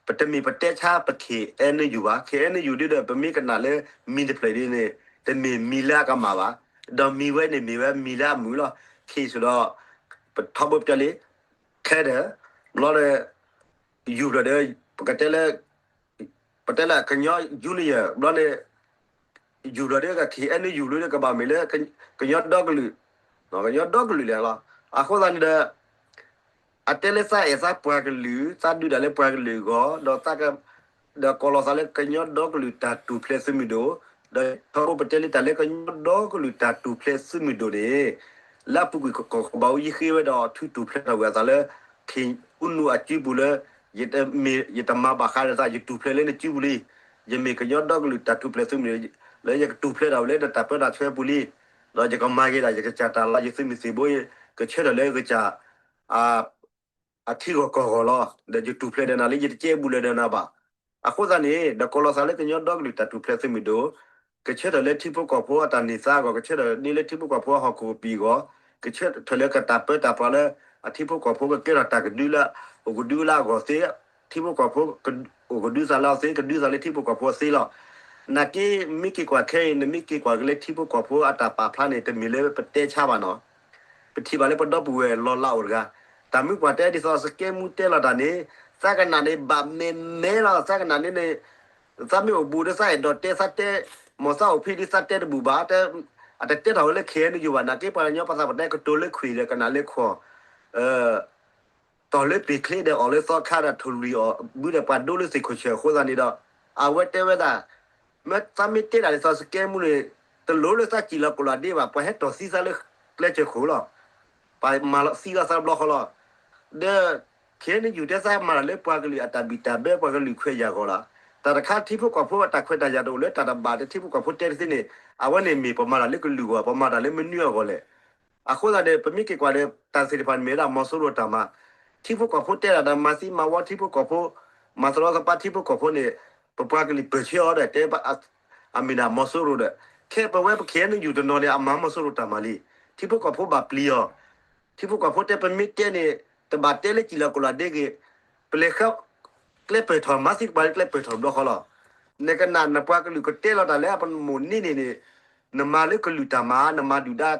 ပတမ့ၢ်ပတဲဆါပ KNU ဘၣ် KNU ဒ်ဒီး ပမ့ၢ်ကနၣ်လၢမံၤတဖျၢၣ်ဒ်န့ၣ် တမ့ၢ်မံၤလၢအကမၣ်ဘၣ် ဒီးမံၤဝဲန့ၣ်မ့ၢ်ဝဲမံၤလၢအမုာ်လီၤ. ခဲအံၤဒီး ပထီဘိပတဲလံ ခဲဒီး ဘျီဒီး ယူၢ်ဖျၢၣ်ဒီး ပကတဲလၢ ပတဲလၢကညီ union ဘျီန့ၣ် ယူၢ်ဖျၢၣ်ဒီး KNU လၢကဘၣ်မ့ၢ်လၢ ကညီဒီကလုာ် ကညီဒီကလုာ်လဲၣ်လီၤ. အဃိသတးန့ၣ်ဒီး အတဲလၢသးအဲၣ်သးပှၤကလုာ် သးဒုးတၢ်လၢပှၤကလုာ်အဂီၢ် ဒီး ဒီးကိးလီၤသးလၢကညီဒီကလုာ်တၢ်ထူၣ်ဖျဲးသုးမုၢ်ဒိၣ် ဒီးထီဘိပတဲလၢတၢ်လၢကညီဒီကလုာ်တၢ်ထူၣ်ဖျဲးသုးမုၢ်ဒိၣ်န့ၣ် လၢအပူၤကွံာ်ကီၢ်ကီၢ်ဘၣ်အူယဃ့ဝဲဒီး ထုးထူၣ်ဖျဲးထီၣ်ဝဲအသးလၢ ခ့ၣ်အူနူအစုပူၤလၢ ယတမၤဘၣ်ဃးဒီးသး ယထူၣ်ဖျဲးလၢနစုပူၤလံ. ယမ့ၢ်ကညီဒီကလုာ်တၢ်ထူၣ်ဖျဲးသုးမုၢ်ဒိၣ် လၢယကထူၣ်ဖျဲးထီၣ်ဝဲလၢနတၢ်ပၢတၢ်ဆှၢပူၤလံ. ဒီးယကမၤက့ၤဒၣ်ယကစၢ်တၢ်လီၤ ယသုးမုၢ်သံၣ်ဘိ ကဆၢထၢၣ်လၢယကစၢ် အထံဂီၢ်ကီၢ်ဂီၢ်လီၤ. ဒီးယထူၣ်ဖျဲးဒီးနၤလၢယတကဲဘူးလၢၤဒီးနၤဘၣ်. အဃိသတးန့ၣ် ဒီးကိးလီၤသးလၢကညီဒီကလုာ်တၢ်ထူၣ်ဖျဲးသုးမုၢ်ဒိၣ် ကဆၢထၢၣ်လၢထံဖိကီၢ်ဖိအတၢ်န့ၢ်သါအဂီၢ် ကဆၢထၢၣ်န့ၢ်လၢထံဖိကီၢ်ဖိအဟီၣ်ခိၣ်ကပံာ်အဂီၢ် ကဆၢထၢၣ်လၢကတၢ်ပၢတၢ်ပြးလၢ အထံဖိကီၢ်ဖိကကဲထီၣ်တၢ်ကဒုလၢ အိၣ်ကဒုလၢအဂီၢ်သ့ ထံဖိကီၢ်ဖိ အိၣ်ကဒုသးလၢအသ့ ကဒုသးလၢထံဖိကီၢ်ဖိအသ့လီၤ. နာ်က့ မ့ၢ်က့ၤကွၢ်ခဲအံၤ နမ့ၢ်က့ၤကွၢ်က့ၤလၢထံဖိကီၢ်ဖိအတၢ်ပာ်ဖျါန့ၣ် တမ့ၢ်လၢပတဲဆါဘၣ်နီၤ ပထံၣ်ဘၣ်လၢပဒီပုၢ်ဝဲၢ်လီၤလးအိၣ်တဂၤ တၢ်မုၢ်ကွၢ်တဲဒ်သိးစကဲမူတဲလီၤတၢ်န့ၣ် သးကနၣ်န့ၣ် ဘၣ်မဲာ်မဲာ်လီၤ သးကနၣ်န့ၣ်န့ၣ် သးမ့ၢ်အိၣ်ဘူးဒီးသးအဲၣ်ဒိးတဲသးတဲ မ့ၢ်သးအိၣ်ဖှံဒ်သးတဲတဘူၣ်ဘၣ် အတတဲထီၣ်ဝဲလၢ KNU ဘၣ် နာ်က့ပှၤကညီပှၤသးပှၢ်တဲကတိၤလၢခွံာ်ဒီးကနၣ်လၢခွီၣ် တီၢ်လၢပ့ၤချ့ဒီးအီၣ်လၢသီခါဒီးထိၣ်လွံၢ်အီၣ် ဘုဒီးပှၤဒိလၢသ့ၣ်ခိၣ်ဆၢၣ်အဃိသတးန့ၣ်ဒီး အဝဲတဲဝဲဒၣ် မ့ၢ်သးမ့ၢ်တဲဒၣ်ဒ်သိးစကဲမူန့ၣ် တလိၣ်လၢသးစံၣ်လီၤကိၣ်လီၤဒ့ဘၣ် ပှၤဟဲတီၢ်သံသးလၢကျဲစၢၢ်ခိၣ်လီၤ. ပှၤမၤသံသးသးဘျီဃီလီၤ. ဒီး KNU တဲသးမၤတၢ်လၢပှၤကလုာ်အတၢ်ဘံၣ်တၢ်ဘၢပှၤကလုာ်ခွဲးယာ်အဂီၢ်လီၤ. တၢ်တခါထံဖိကီၢ်ဖိအတၢ်ခွဲးတၢ်ယာ်တအိၣ်လၢတၢ်တဘၣ်ဒီးထံဖိကီၢ်ဖိတဲတသ့န့ၣ် အဝဲန့ၣ်မ့ၢ်ပမၤတၢ်လၢကလုာ်အဂီၢ် ပမၤတၢ်လၢမနုၤအဂီၢ်လဲၣ်. အဃိသတးန့ၣ် ပမ့ၢ်က့ၤကွၢ်ဒီး တၢ်သ့ၣ်တဖၣ်န့ၣ်မ့ၢ်ဝဲဒၣ်မီၤစိရိၤတၢ်မၤ, ထံဖိကီၢ်ဖိတဲဒၣ်ဒီးမၤသံမၤဝီထံဖိကီၢ်ဖိ, မၤသရီသပှၢ်ထံဖိကီၢ်ဖိန့ၣ် ပပှၤကလုာ်ပၢၢ်ဆၢအီၤဒီးတဲ အမ့ၢ်ဒၣ်မီၤစိရိၤဒီး ခဲပဝဲပ KNU တနီၤန့ၣ် အမၤမီၤစိရိၤတၢ်မၤလံ. ထံဖိကီၢ်ဖိဘၣ်ပျံၤအီၤ ထံဖိကီၢ်ဖိတဲပမ့ၢ်တဲန့ၣ် တဘၣ်တဲလၢစံၣ်လီၤကိၣ်လီၤဒ့ဂ့ၤ, ပလဲၤဃၢကျဲပၢၢ်ထီၣ် မၤသံကပၤလၢကျဲပၢၢ်ထီၣ်ဘျီဃီလီၤ. နကနၣ်နပှၤကလုာ်ကတဲလီၤတၢ်လၢအပမိၢ်န့ၢ်န့ၣ်န့ၣ် နမၤလၢကလုာ်တၢ်မၤ နမၤဒုၣ်ဒ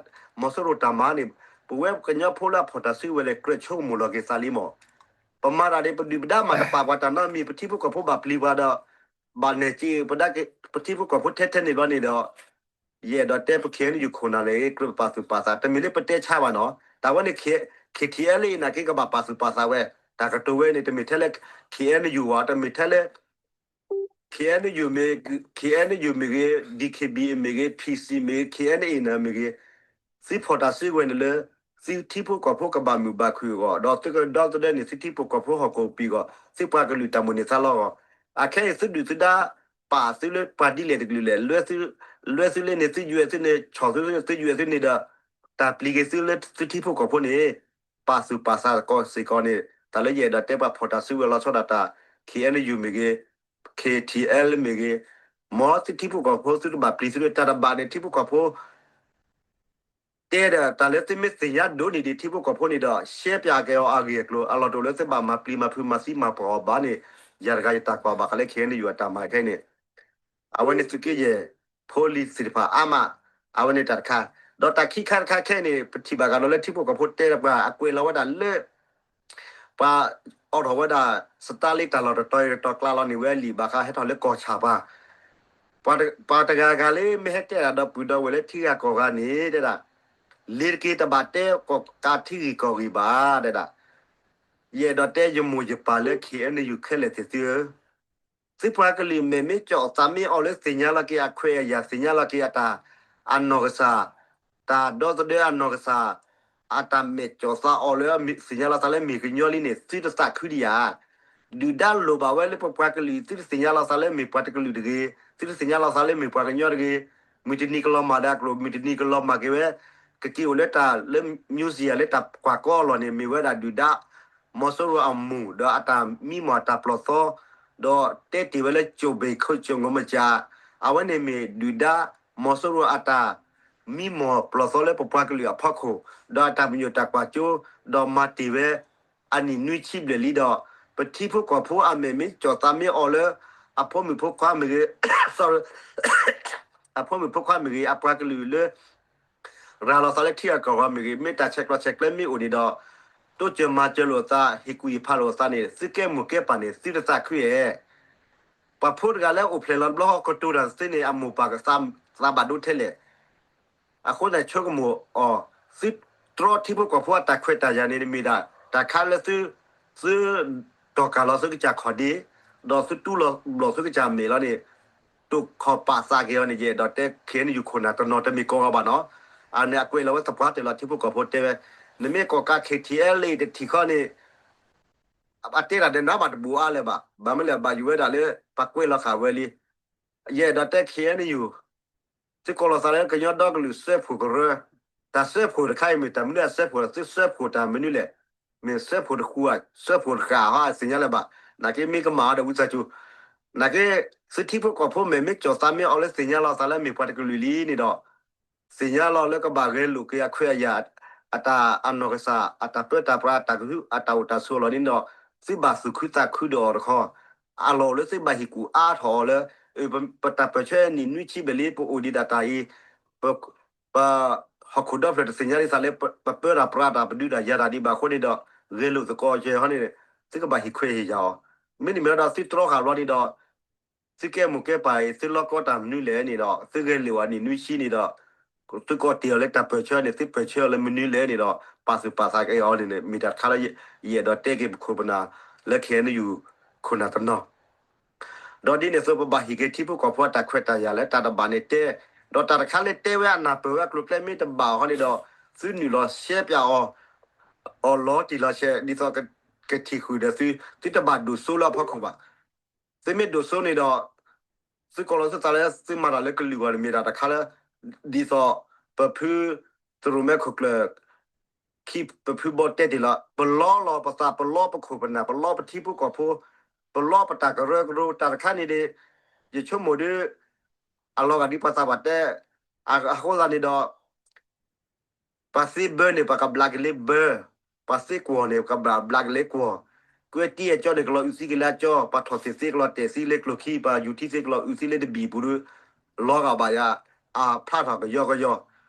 ါမီၤစိရိၤတၢ်မၤန့ၣ် ပဝဲကညီဖိလၢအဖီၣ်တၢ်စုကဝဲၤလဲၣ် ကြၢးဆိကမိၣ်လီၤက့ၤသးလံမး. ပမၤတၢ်န့ၣ် ပဒုၣ်ပဒါမၤတပာ်ပှၤတၢ်နီတမံၤ ပထံဖိကီၢ်ဖိဘၣ်ပျံၤပှၤဒီး ဘၣ်နဲၣ်စ့ပဒၣ်ပထံဖိကီၢ်ဖိထဲထဲန့ၣ်ဘျီန့ၣ်ဒီး ယအဲၣ်ဒိးတဲပ KNU ခိၣ်နၢ်န့ၣ် ကြၢးပပာ်သူၣ်ပာ်သး တမ့ၢ်လၢပတဲဆါဘၣ်နီၤ တၢ်ဝဲန့ၣ် KTLA နာ်က့ကဘၣ်ပာ်သူၣ်ပာ်သးဝဲ တၢ်ကတိၤဝဲန့ၣ် တမ့ၢ်ထဲလၢ KNU ဘၣ် တမ့ၢ်ထဲလၢ KNU မ့ၢ် KNU မ့ၢ်ဂ့ၤ DKBA မ့ၢ်ဂ့ၤ PC မ့ၢ်ဂ့ၤ KNA န့ၣ်မ့ၢ်ဂ့ၤ သုဖီၣ်တၢ်စုကဝဲၤန့ၣ်လၢ သုထံဖိကီၢ်ဖိကဘၣ်မုာ်ဘၣ်ခုၣ်အဂီၢ် ဒီးသုကဒီသဒၢန့ၢ်သုထံဖိကီၢ်ဖိဟီၣ်ခိၣ်ပံၤအဂီၢ် သုပှၤကလုာ်တၢ်မိၣ်န့ၢ်သးလီအဂီၢ် အခဲအံၤသုဒုၣ်သုဒါ ပာ်သုလၢပှၤဒ်လဲၣ်တကလုာ်လဲၣ် လွဲသုလၢန့ၣ်သုယွဲၢ်သုန့ၣ် ဆီၣ်သုသုယွဲၢ်သုန့ၣ်ဒီး တၢ်ပျံၤက့ၤသုလၢသုထံဖိကီၢ်ဖိန့ၣ် ပာ်သူၣ်ပာ်သးကီးစ့ၢ်ကီးန့ၣ် တၢ်လၢယအဲၣ်ဒိးတဲပှၤဖီၣ်တၢ်စုကဝဲၤလီၤဆီဒၣ်တၢ် KNU မ့ၢ်ဂ့ၤ KTLA မ့ၢ်ဂ့ၤ မ်သုထံဖိကီၢ်ဖိသုတဘၣ်ပျံၤသုလၢတၢ်တဘၣ်န့ၣ် ထံဖိကီၢ်ဖိ တဲဒီးတၢ်လၢသုမ့ၢ်သ့ၣ်ညါဒိၣ်န့ၢ်ဒံးထံဖိကီၢ်ဖိန့ၣ်ဒီး ရှဲပၠးက့ၤအီၤအဂ့ၢ်အကျိၤ အလီၢ်တအိၣ်လၢသုဘၣ်မၤပျံၤမၤဖုးမၤသံမၤပှၢ်အီၤဘၣ်န့ၣ် ယၤတဂၤယတၢ်ကွၢ်ဘၣ်ဃးလၢ KNU အတၢ်မၤခဲအံၤန့ၣ် အဝဲန့ၣ်သုးက့ယဲၢ် ဖိလံၤသ့ၣ်တဖၣ်အါမး အဝဲန့ၣ်တၢ်တခါ ဒီးတၢ်ခံခါတခါခဲအံၤန့ၣ် ပထံၣ်ဘၣ်ဃးဒီးလၢထံဖိကီၢ်ဖိတဲဒီးပှၤ အကွဲးလီၤဝဲဒၣ်လၢ ပှၤအိးထီၣ်ဝဲဒၣ် စတါလ့တၢ်လီၢ်တတီၤတတီၤကျါလီၤန့ၣ်ဝဲလံာ်ဘၣ်ဃးဟဲထီၣ်လၢကီၢ်ဆၣ်ပှၤ ပှၤတဂၤဂၤလၢမ့ၢ်ဟဲတဲဒၣ်ဒီးပုၢ်ဒီဝဲၢ်လၢထံဂၤကီၢ်ဂၤန့ၣ် တဲဒၣ် လ့ၤတက့ၤတဘၣ်တဲကီၢ်ကးထံဂ့ၢ်ကီၢ်ဂ့ၢ်ဘၣ် တဲဒၣ် ယအဲၣ်ဒိးတဲယမိၢ်ယပၢ်လၢ KNU ခဲလၢာ်သ့ၣ်သုဧၢ, သုပှၤကလုာ်မဲာ်မ့ၢ်ကၠီၣ်သးမ့ၢ်အီၤလၢသ့ၣ်ညါလီၤက့ၤအခွဲးအယာ် သ့ၣ်ညါလီၤက့ၤအတၢ် အနီၢ်ကစၢ် တၢ်ဒီသဒၢအနီၢ်ကစၢ် အတၢ်မဲာ်ကၠီၣ်သးအီၤလၢ သ့ၣ်ညါလီၤသးလၢမ့ၢ်ကညီလံန့ၣ် သုတသးခုဒံးဧါ. ဒုၣ်ဒါလိၣ်ဘၣ်ဝဲလၢပပှၤကလုာ် သုတသ့ၣ်ညါလီၤသးလၢမ့ၢ်ပှၤတကလုာ်တဂ့ၤ, သုတသ့ၣ်ညါလီၤသးလၢမ့ၢ်ပှၤကညီတဂ့ၤ, မုၢ်တနံၤကလီၤမၢ်ဒီးအကျိာ် မုၢ်တနံၤကလီၤမၢ်က့ၤဝဲ ကက့ၤအိၣ်လၢတၢ်လၢ museum လၢတၢ်ကွၢ်ကီအလီၢ်န့ၣ် မ့ၢ်ဝဲဒၣ်ဒုၣ်ဒါ မီၤစိရိၤအမူၢ် ဒီးအတၢ်မံမီၢ်အတၢ်ပျီၢ်သီ ဒီးတဲတ့ၢ်ဝဲလၢ ကၠိၣ်ဘ့ၣ်ခိၣ်ကၠိၣ်ငီမကၠး အဝဲန့ၣ်မ့ၢ်ဒုၣ်ဒါ မီၤစိရိၤအတၢ်မံမီၢ်ပျီၢ်သီလၢပပှၤကလုာ်အဖီခိၣ် ဒီးအတၢ်ပညိၣ်တၢ်ကွၢ်စိ ဒီးမၤတ့ၢ်ဝဲ အနံၣ်နွံဆံဘျဲၣ်လံဒီး ပထံဖိကီၢ်ဖိအမဲာ်မ့ၢ်ကၠီၣ်သးမ့ၢ်အီၤလၢ အဖိမုၣ်ဖိခွါမ့ၢ်ဂ့ၤ sorry အဖိမုၣ်ဖိခွါမ့ၢ်ဂ့ၤ အပှၤကလုာ်လၢ ရၤလီၤသးလၢထံအကီၢ်ဂီၤမ့ၢ်ဂ့ၤ မ့ၢ်တၢ်ဆဲးကျိးဆဲးကျၢမ့ၢ်အိၣ်န့ၣ်ဒီး တိစၢၤမၤစၢၤလိာ်သး ဟ့ၣ်ကူၣ်ဟ့ၣ်ဖးလိာ်သးန့ၣ် သုကဲမိၢ်ကဲပၢ်န့ၣ် သုတသးခုဧါ. ပှၤဖိတဂၤလၢအိၣ်ဖျဲၣ်လီၤတဘျီဃီ ကတိၤတၢ်တသ့န့ၣ် အမိၢ်ပၢ်ကသးဘၣ်ဒိထဲလဲၣ်. အဃိန့ၣ်ဆိကမိၣ်အီၤ သုတြီထံဖိကီၢ်ဖိအတ�'tခွဲးတၢ်ယာ်န့ၣ် မ့ၢ်ဒၣ်တၢ်ခါလၢသု သုတီၢ်ကၢ်လီၤသုကစၢ်ခီၣ်ဒ့ ဒီးသုတူၢ်လီၤဘျီၣ်သုကစၢ်မဲာ်လီၤန့ၣ် တိာ်ခီၣ်ပာ်သးက့ၤအီၤန့ၣ် ယအဲၣ်ဒိးတဲ ခ့ၣ်အဲၣ်ယူၣ် ခိၣ်နၢ်တနီၤ တမ့ၢ်ကိးဂၤဘၣ်နီၤ. အန့ၣ်အကွဲးလီၤဝဲသပှၢ်တၢၢ်လီၤ ထံဖိကီၢ်ဖိတဲဝဲ နမ့ၢ်ကီၢ်ကး ခ့ၣ်ထံၣ်အဲလ့ၣ် တထံၣ်ဃီန့ၣ် အတဲတၢ်ဒီးနၤဘၣ်တဘူးအါလၢၤဘၣ်. ဘၣ်မနုၤလဲၣ် ဘၣ်ယိၣ်ဝဲဒၣ်လၢ ပှၤကွဲးလီၤဃာ်ဝဲလံ. ယအဲၣ်ဒိးတဲ ခ့ၣ်အဲၣ်ယူၣ် သုကိးလီၤသးလၢကညီဒီကလုာ်စၢဖှိၣ်ကရၢ, တၢ်စၢဖှိၣ်တခါအံၤမ့ၢ်တၢ်မနုၤအစၢဖှိၣ်ဒီး သုစၢဖှိၣ်တၢ်မနုၤလဲၣ်. မ့ၢ်စၢဖှိၣ်တဃူဧါ စၢဖှိၣ်တဃာ်ဧါ သ့ၣ်ညါလၢၤဘၣ်. နာ်က့မ့ၢ်ကမၣ်အီၤဒီးဝံသးစူၤ, နာ်က့ သုထံဖိကီၢ်ဖိမဲာ်မ့ၢ်ကၠီၣ်သးမ့ၢ်အီၤလၢသ့ၣ်ညါလီၤသးလၢမ့ၢ်ပှၤတကလုာ်လံန့ၣ်ဒီး သ့ၣ်ညါလီၤလၢကဘၣ်ဂဲၤလိာ်က့ၤအခွဲးအယာ် အတၢ်အနီၢ်ကစၢ် အတၢ်ပၢတၢ်ပြး အတၢ်ကဟု အတၢ်အိၣ်တၢ်ဆိးအလီၢ်န့ၣ်ဒီး သုဘၣ်သူၣ်ခုသးခုဒီးအီၤတခီ, အလီၢ်အိၣ်လၢသုဘၣ်ဟ့ၣ်ကူၣ်အါထီၣ်အီၤလၢ ပတၢ်ပၢၢ်ဆၢနံၣ်နွံဆံဘျဲၣ်လံ ပအိၣ်ဒံးဒၣ်တၢ်အံၤ ပ ပဟီၣ်ခိၣ်ဒီဖျၢၣ်တသ့ၣ်ညါဒ်သိးလၢ ပပၢတၢ်ပြးတၢ် ပဒုးတၢ်ယၤတၢ်ဒံးဘၣ်အဃိန့ၣ်ဒီး ဂဲၤလိာ်သကိးကဲဟီန့ၣ် သုကဘၣ်ဟ့ၣ်ခွဲးဟ့ၣ်ယာ်အီၤ. မ့တမ့ၢ်ဒီးသုတြီဃာ်ဘျီန့ၣ်ဒီး သုကဲမိၢ်ကဲပၢ်အံၤ သုလီၢ်ကီတၢ်မနုၤလဲၣ်န့ၣ်ဒီး သုဂဲၤလိာ်အနံၣ်နွံဆံန့ၣ်ဒီး သုကီးတ့ၢ်အီၤလၢတၢ်ပၢၢ်ဆၢန့ၣ် သုပၢၢ်ဆၢအီၤလၢမနုၤလဲၣ်န့ၣ်ဒီး ပာ်သူၣ်ပာ်သးက့ၤအီၤန့ၣ် မ့ၢ်တၢ်တခါလၢ ယအဲၣ်ဒိးတဲက့ၤပခိၣ်ပနၢ်လၢ ခ့ၣ်အဲၣ်ယူၣ် ခိၣ်နၢ်တနီၤ ဒီးဒ်န့ၣ်အသိး ပဘၣ်ဟ့ၣ်က့ၤထံဖိကီၢ်ဖိအတၢ်ခွဲးတၢ်ယာ်လၢတၢ်တဘၣ်န့ၣ်တဲ, ဒီးတၢ်တခါလၢတဲဝဲအနၢ်ပၢၢ်ဝဲအကျိၤအကျဲမ့ၢ်တဘၣ်အီၤဟီန့ၣ်ဒီး သုနုာ်လီၤရှဲပၠးအီၤ အီၤလီၤတံၢ်လီၤဆဲး ဒ်သိးကထံၣ်ဃုာ်ဒီးသု, သုတဘၣ်ဒိၣ်စိလၢအဖီခိၣ်ဘၣ်. သုမ့ၢ်ဒိၣ်စိန့ၣ်ဒီး သုကိးလီၤသုသးလၢသုမၤတၢ်လၢကလုာ်ဂီၢ်န့ၣ်မ့ၢ်ဒၣ်တၢ်တခါလၢ ဒ်သိးပဖုသရိၣ်မဲခိၣ်ကျၢၢ် ခံပဖုဘီတဲတ့ၢ်လီၤ ပလီလီၤပသး ပလီပခိၣ်ပနၢ် ပလီပထံဖိကီၢ်ဖိ ပလီပတၢ်ကရၢကရိ တၢ်တခါန့ၣ်ဒီး ယဆိကမိၣ်ဒီး အလီၤဂာ်ဒ်ပှၤသးပှၢ်တဲ အဃိသတးန့ၣ်ဒီး ပှၤသ့ဘၢန့ၣ် ပှၤကဘျးက့ၤလၢဘၢ, ပှၤသ့ကွီၢ်န့ၣ် ပှၤကဘျးက့ၤလၢကွီၢ်, ကွဲတံၢ်အကၠီန့ၣ် ကလီၤအုးသံက့ၤလၢအကၠီ, ပှၤထီၣ်သ့ၣ်သ့ကလီၤတဲာ်သံလၢကျိၤခံ, ပှၤယူၤထံသ့ကလီၤအုးသံလၢတဘံၣ်ပူၤဒီး လီၤဂာ်ဘၣ်ယၤ အဖျါထီၣ်ကယီကယီ,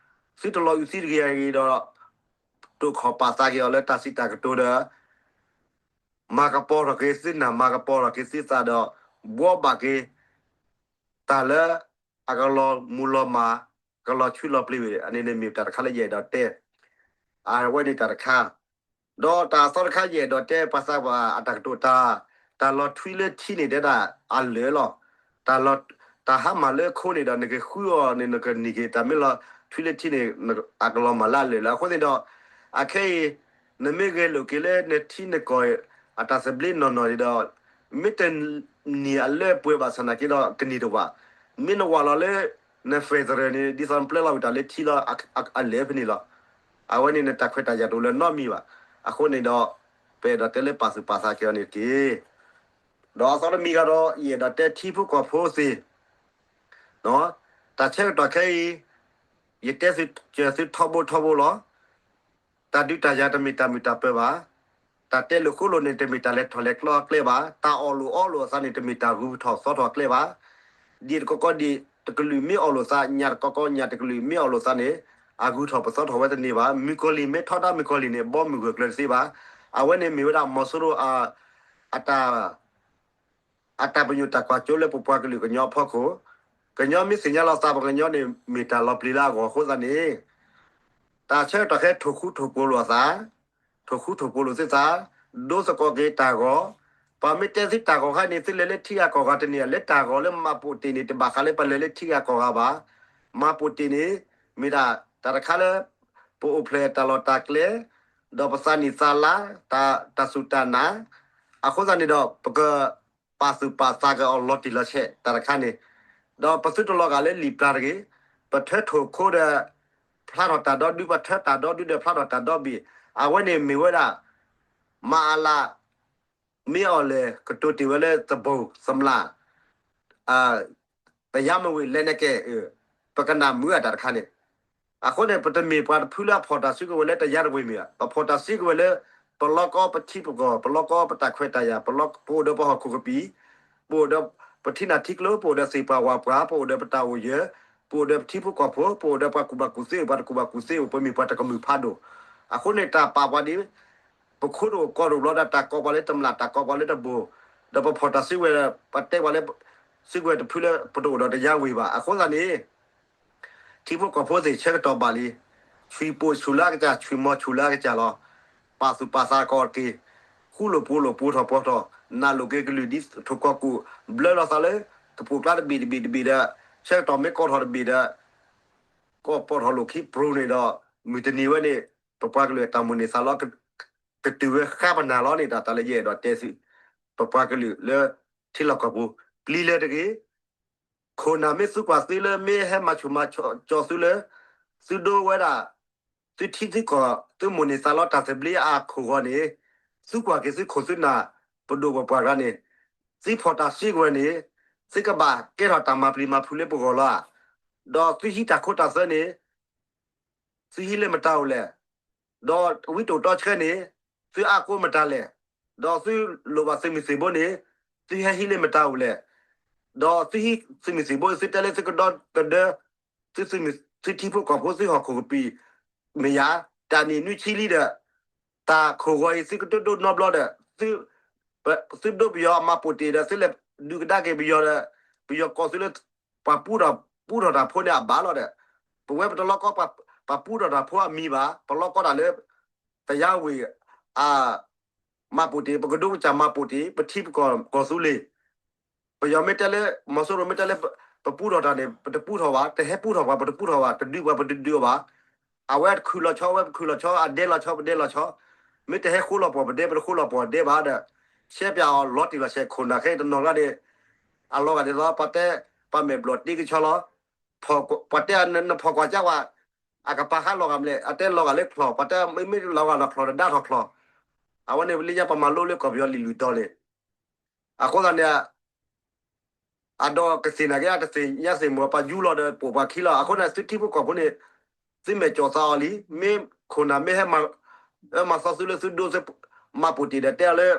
သုတလီၤအုးသံတဂ့ၤအဂ့ၤဒီး တိာ်ခီၣ်ပာ်သးက့ၤအီၤလၢတၢ်စံးတၢ်ကတိၤဒီး မၤကပီၤထီၣ်က့ၤသုနၢ် မၤကပီၤထီၣ်က့ၤသုသးဒီး ဘှီဘၣ်က့ၤ တၢ်လၢအကလီၤမူၤလီၤမၢ် ကလီၤဆူလီၤပျံၤဝဲ အန့ၣ်န့ၣ်မ့ၢ်တၢ်တခါလၢယအဲၣ်ဒိးတဲ, အဝဲန့ၣ်တၢ်တခါ, ဒီးတၢ်အသီတခါယအဲၣ်ဒိးတဲ ပှၤသးပှၢ်အတၢ်ကတိၤတၢ်, တၢ်လီၤထွံလၢထံန့ၣ်တဲဒၣ်အလၢာ်လီၤ, တၢ်လီၤ, တၢ်ဟါမၢ်လၢခိန့ၣ်ဒီး နကဃုအီၤန့ၣ် နကနံၤက့ၤ တၢ်မ့ၢ်လီၤထွံလၢထံန့ၣ် အကလီၤမၢ်လၢအလၢာ်လီၤ. အဃိန့ၣ်ဒီး အခဲအံၤ နမ့ၢ်ဂဲၤလိာ်က့ၤလၢနထံနကီၢ် အတၢ်သဘျ့နီၢ်နီၢ်န့ၣ်ဒီး မ့ၢ်တနံၤအလၢပှဲၤဘၣ်ဆၣ်နာ်က့ဒီး ကနံၤတဝာ်, မ့ၢ်နဝာ်လီၤလၢ န federal န့ၣ် ဒ်သိးနပျဲလီၤဝံၤတၢ်လၢထံလီၤ အလၢာ်ဖဲန့ၣ်လီၤ. အဝဲန့ၣ်နတၢ်ခွဲးတၢ်ယာ်တအိၣ်လၢၤနီတမံၤဘၣ်. အဃိန့ၣ်ဒီး ပအဲၣ်ဒိးတဲလၢပာ်သူၣ်ပာ်သးက့ၤအီၤန့ၣ်တက့ၢ်. ဒီးအသီတမံၤဂၤဒီး ယအဲၣ်ဒိးတဲထံဖိကီၢ်ဖိသ့ၣ် တၢ်ဆၢကတီၢ်ခဲအံၤ ယတဲသုစၢၤသုထီဘိထီဘိလီၤ. တၢ်ဒုးတၢ်ယၤတမ့ၢ်တၢ်မုာ်တၢ်ပၢၤဘၣ်. တၢ်တဲလိာ်ဃိလိာ်န့ၣ် တမ့ၢ်တၢ်လဲၤထီၣ်လဲၤကျီကျဲဘၣ်. တၢ်အီၣ်လိာ်အီလိာ်အသးန့ၣ် တမ့ၢ်တၢ်ဂုၤထီၣ်သီထီၣ်ကျဲဘၣ်. ဒ့ၣ်တကီကီဒ့ၣ်တကလုာ်မ့ၢ်အီၣ်လိာ်သး, ညၣ်တကီကီညၣ်တကလုာ်မ့ၢ်အီၣ်လိာ်သးန့ၣ် အဂုၤထီၣ်ပသီထီၣ်ဝဲတန့ၢ်ဘၣ်. မုၣ်ကီၤလံၢ်မ့ၢ်ထီဒါမုၣ်ကီၤလံၢ်န့ၣ် ဘီမုၢ်ဂၢၢ်ကျၢၤတသ့ဘၣ်. အဝဲန့ၣ်မ့ၢ်ဝဲဒၣ်မီၤစိရိၤအ အတၢ် အတၢ်ပညိၣ်တၢ်ကွၢ်စိလၢပပှၤကလုာ်ကညီအဖီခိၣ်, ကညီမ့ၢ်သ့ၣ်ညါလီၤသး ပှၤကညီန့ၣ် မ့ၢ်တၢ်လီၤပျံၤလၢအဂီၢ်အဃိသတးန့ၣ်, တၢ်ဆၢကတီၢ်ခဲအံၤ ထိၣ်ဃူထိၣ်ဖိးလိာ်အသး, ထိၣ်ဃူထိၣ်ဖိးလိာ်သုသး, ဒိသကိးက့ၤတၢ်ဂီၤ, ပှၤမ့ၢ်တဲသုတၢ်ဂီၤခါန့ၣ် သုလဲၤလၢထံဂၤကီၢ်ဂၤတန့ၢ်ဧါ, လၢတၢ်ဂီၤလၢမၤပိာ်တ့ၢ်န့ၣ် တဘၣ်ဃးလၢပလဲၤလၢထံဂၤကီၢ်ဂၤဘၣ်. မၤပိာ်တ့ၢ်န့ၣ် မ့ၢ်ဒၣ်တၢ်တခါလၢ ပအိၣ်ဖျဲၣ်တၢ်လီၢ်တၢ်ကျဲ, ဒီးပသးနံၣ်သးလါ, တၢ်စူၢ်တၢ်နာ်, အဃိသတးန့ၣ်ဒီး ပကပာ်သူၣ်ပာ်သးက့ၤအီၤလီၤတံၢ်လီၤဆဲးတၢ်တခါန့ၣ်, ဒီးပသုတလီၤဂာ်လၢလံာ်ပျၢ်တဂ့ၤ, ပထၢထီၣ်ခိဒီး ဖျါထီၣ်တၢ်ဒီဒု, ပထၢတၢ်ဒီဒုဒီးဖျါထီၣ်တၢ်ဒီဘ့ၣ်, အဝဲန့ၣ်မ့ၢ်ဝဲဒၣ် မၤအလး မ့ၢ်အီၤလဲၣ် ကတိၤတ့ၢ်ဝဲလၢသဘိၣ်သမလး ပယါမဝ့ၢ်လဲၤနကဲ ပကနၣ်မုာ်အတၢ်တခါန့ၣ်, အဃိန့ၣ် ပတမ့ၢ်ပှၤတဖုလၢအဖီၣ်တၢ်စုကဝဲၤလၢတယါတဝ့ၢ်မ့ၢ်ဘၣ်, ပဖီၣ်တၢ်စုကဝဲၤလၢ ပလီၢ်ကီပထံပကီၢ်, ပလီၢ်ကီပတၢ်ခွဲးတၢ်ယာ်, ပလီၢ်ပအိၣ်ဒီးပဟီၣ်ခိၣ်ကပံာ်, ပအိၣ်ဒီးပထံနၢ်ထံကျိ, ပအိၣ်ဒီးသ့ၣ်ပှၢ်ဝၣ်ပှၢ်, ပအိၣ်ဒီးပတၢ်အိၣ်ယၢၤ, ပအိၣ်ဒီးပထံဖိကီၢ်ဖိ, ပအိၣ်ဒီးပှၤကူၣ်ဘၣ်ကူၣ်သ့, ပှၤတကူၣ်ဘၣ်ကူၣ်သ့, ပမ့ၢ်ပှၤတကမုာ်ဖးဒိၣ်, အဃိန့ၣ် တၢ်ပာ်ပှၤဒ် ပခိၣ်ဒိၣ်ကီၢ်ဒိၣ်ဘျီဒီး တၢ်ကိးပှၤလၢတမျၢ်, တၢ်ကိးပှၤလၢတဘိၣ်, ဒီးပဖီၣ်တၢ်စုကဝဲၤ, ပတဲပှၤလၢ စုကဝဲၤတဖုလၢပတအိၣ်ဒီးတယါဝ့ၢ်ဘၣ်. အဃိသတးန့ၣ် ထံဖိကီၢ်ဖိသ့ၣ်ဆၢကတီၢ်ဘၣ်လံ, ဆွံၣ်ပိာ်ဆူၣ်လၢအကစၢ်, ဆွံၣ်မီၤဆူၣ်လၢအကစၢ်လီၤ. ပာ်သူၣ်ပာ်သးက့ၤအီၤတက့ၢ်, ဃူလိာ်ဖိးလိာ် ပိာ်ထီၣ်ပီၤထီၣ်, နာ်လိာ်က့ၤကလုၢ်ဒ်ထိၣ်ကီၢ်ကူၣ်, ဘျၢလီၤသးလၢ ကပိာ်ကျါတဘ့ၣ်တဘ့ၣ်တဘ့ၣ်ဒီး ဆၢကတီၢ်မ့ၢ်ကီထီၣ်တဘ့ၣ်ဒီး ကီၢ်ပိာ်ထီၣ်လိာ်ခံပြူၤန့ၣ်ဒီး မုၢ်တနံၤဝဲန့ၣ် ပပှၤကလုာ်အတၢ်မိၣ်န့ၢ်သးလီ ကတုၤဝဲဃါပနၢ်လီၤန့ၣ်ဒီး တၢ်လၢယအဲၣ်ဒိးတဲသု, ပပှၤကလုာ်လၢထံလီၢ်ကီၢ်ပူၤ ပျံၤလၢၤတဂ့ၤ. ခိၣ်နၢ်မ့ၢ်သံကွၢ်သုလၢ မ့ၢ်ဟဲမၤဆူၣ်မၤကၠီသုလၢ သုဒိဝဲဒၣ် သုထံသုကီၢ် သုမိၣ်န့ၢ်သးလီတၢ်သဘျ့အခိၣ်ဂီၤန့ၣ်, သံကွၢ်က့ၤသုခိၣ်သုနၢ် ပဒိၣ်ပပှၢ်ကျါန့ၣ်, သုဖီၣ်တၢ်စုကဝဲၤန့ၣ် သုကဘၣ်ကဲထီၣ်တၢ်မၤပျံၤမၤဖုးလၢပဂီၢ်လီၤဧါ. ဒီးသုဟံးတၢ်ခိတၢ်သွဲန့ၣ် သုဟံးလၢမတၤအိၣ်လဲၣ်. ဒီးဝံတိာ်တီဆှၢန့ၣ် သုအါကိးမတၤလဲၣ်. ဒီးသုလိၣ်ဘၣ်သုးမုၢ်သံၣ်ဘိန့ၣ် သုဟဲဟံးလၢမတၤအိၣ်လဲၣ်. ဒီးသုဟံးသုးမုၢ်သံၣ်ဘိ သုတဲလၢသုကဒီသဒၢ သုထံဖိကီၢ်ဖိ သုဟီၣ်ခိၣ်ကပံာ် မ့ၢ်ယၤ တၢ်နံၣ်နွံဆံလံဒီး တၢ်ခိၣ်ဂီၤအံၤ သုကတိၢ်ဒိၣ်နီတဘျီဒီး သုဒိပယီၤအမၤပိာ်တ့ၢ်ဒီး သုလဲၤဒုးကဒါက့ၤပယီၤဒီး ပယီၤကိးသုလၢ ပှၤပူထီၣ် ပူထီၣ်တၢ်ဖိန့ၣ်အဘၣ်လီၤဒီး ပဝဲပတလီၢ်ကီ ပှၤပူထီၣ်တၢ်ဖိအမံၤဘၣ်, ပလီၢ်ကီတၢ်လၢ တယါဝ့ၢ် အ မၤပိာ်တ့ၢ် ပကဒိကစၢ်မၤပိာ်တ့ၢ် ပထံပကီၢ်ကီၢ်သူလ့ၤ ပယီၤမ့ၢ်တဲလၢ မီၤစိရိၤမ့ၢ်တဲလၢ ပပူထီၣ်တၢ်န့ၣ် ပတပူထီၣ်ဘၣ်, တဟဲပူထီၣ်ပှၤ ပတပူထီၣ်ဘၣ်, တဒုးပှၤ ပတဒုးအီၤဘၣ်. အဝဲခုၣ်လီၤဆီ ဝဲပခုၣ်လီၤဆီ, အဒဲလီၤဆီ ပဒဲလီၤဆီ, မ့ၢ်တဟဲဃိလီၤပှီၢ်ပဒဲ ပတဃိလီၤပှီၢ်ဒဲဘၣ်ဒီး ရှဲပၠးအီၤလီၤတံၢ်လီၤဆဲး ခိၣ်နၢ်ခဲအံၤတနီၤကျါန့ၣ် အလီၤဂာ်ဒ်သိး ပတဲ ပှၤမဲာ်ဘျီၣ်တ့ကဆီလီၤ. ပှၤတဲနဖီၣ်ကွၢ်ကၢ်ဝဲ အကပၤဃါလီၤဂာ်မလဲၣ်, အတဲလီၤဂာ်လၢချီၣ်, ပှၤတဲမ့ၢ်လီၤဂာ်လီၤချီၣ် တဒါထီၣ်ချီၣ်. အဝဲန့ၣ်လၢညါ ပမၤလိလၢကီၢ်ပယီၤလံာ်လုၢ်တီၤန့ၣ် အဃိသတးန့ၣ် အဒီးကသ့ၣ်နာ်က့ အတသ့ၣ်ညါသ့ၣ်မုၢ် ပှၤယူလီၤဒီးပိာ်ပှၤခံလီၤ. အဃိန့ၣ် သုထံဖိကီၢ်ဖိန့ၣ် သုမဲာ်ကၠီၣ်သးအီၤလံ, မ့ၢ်ခိၣ်နၢ်မ့ၢ်ဟဲမၤသီသုလၢသုဒိ သုမၤပိာ်တ့ၢ်ဒီးတဲအီၤလၢ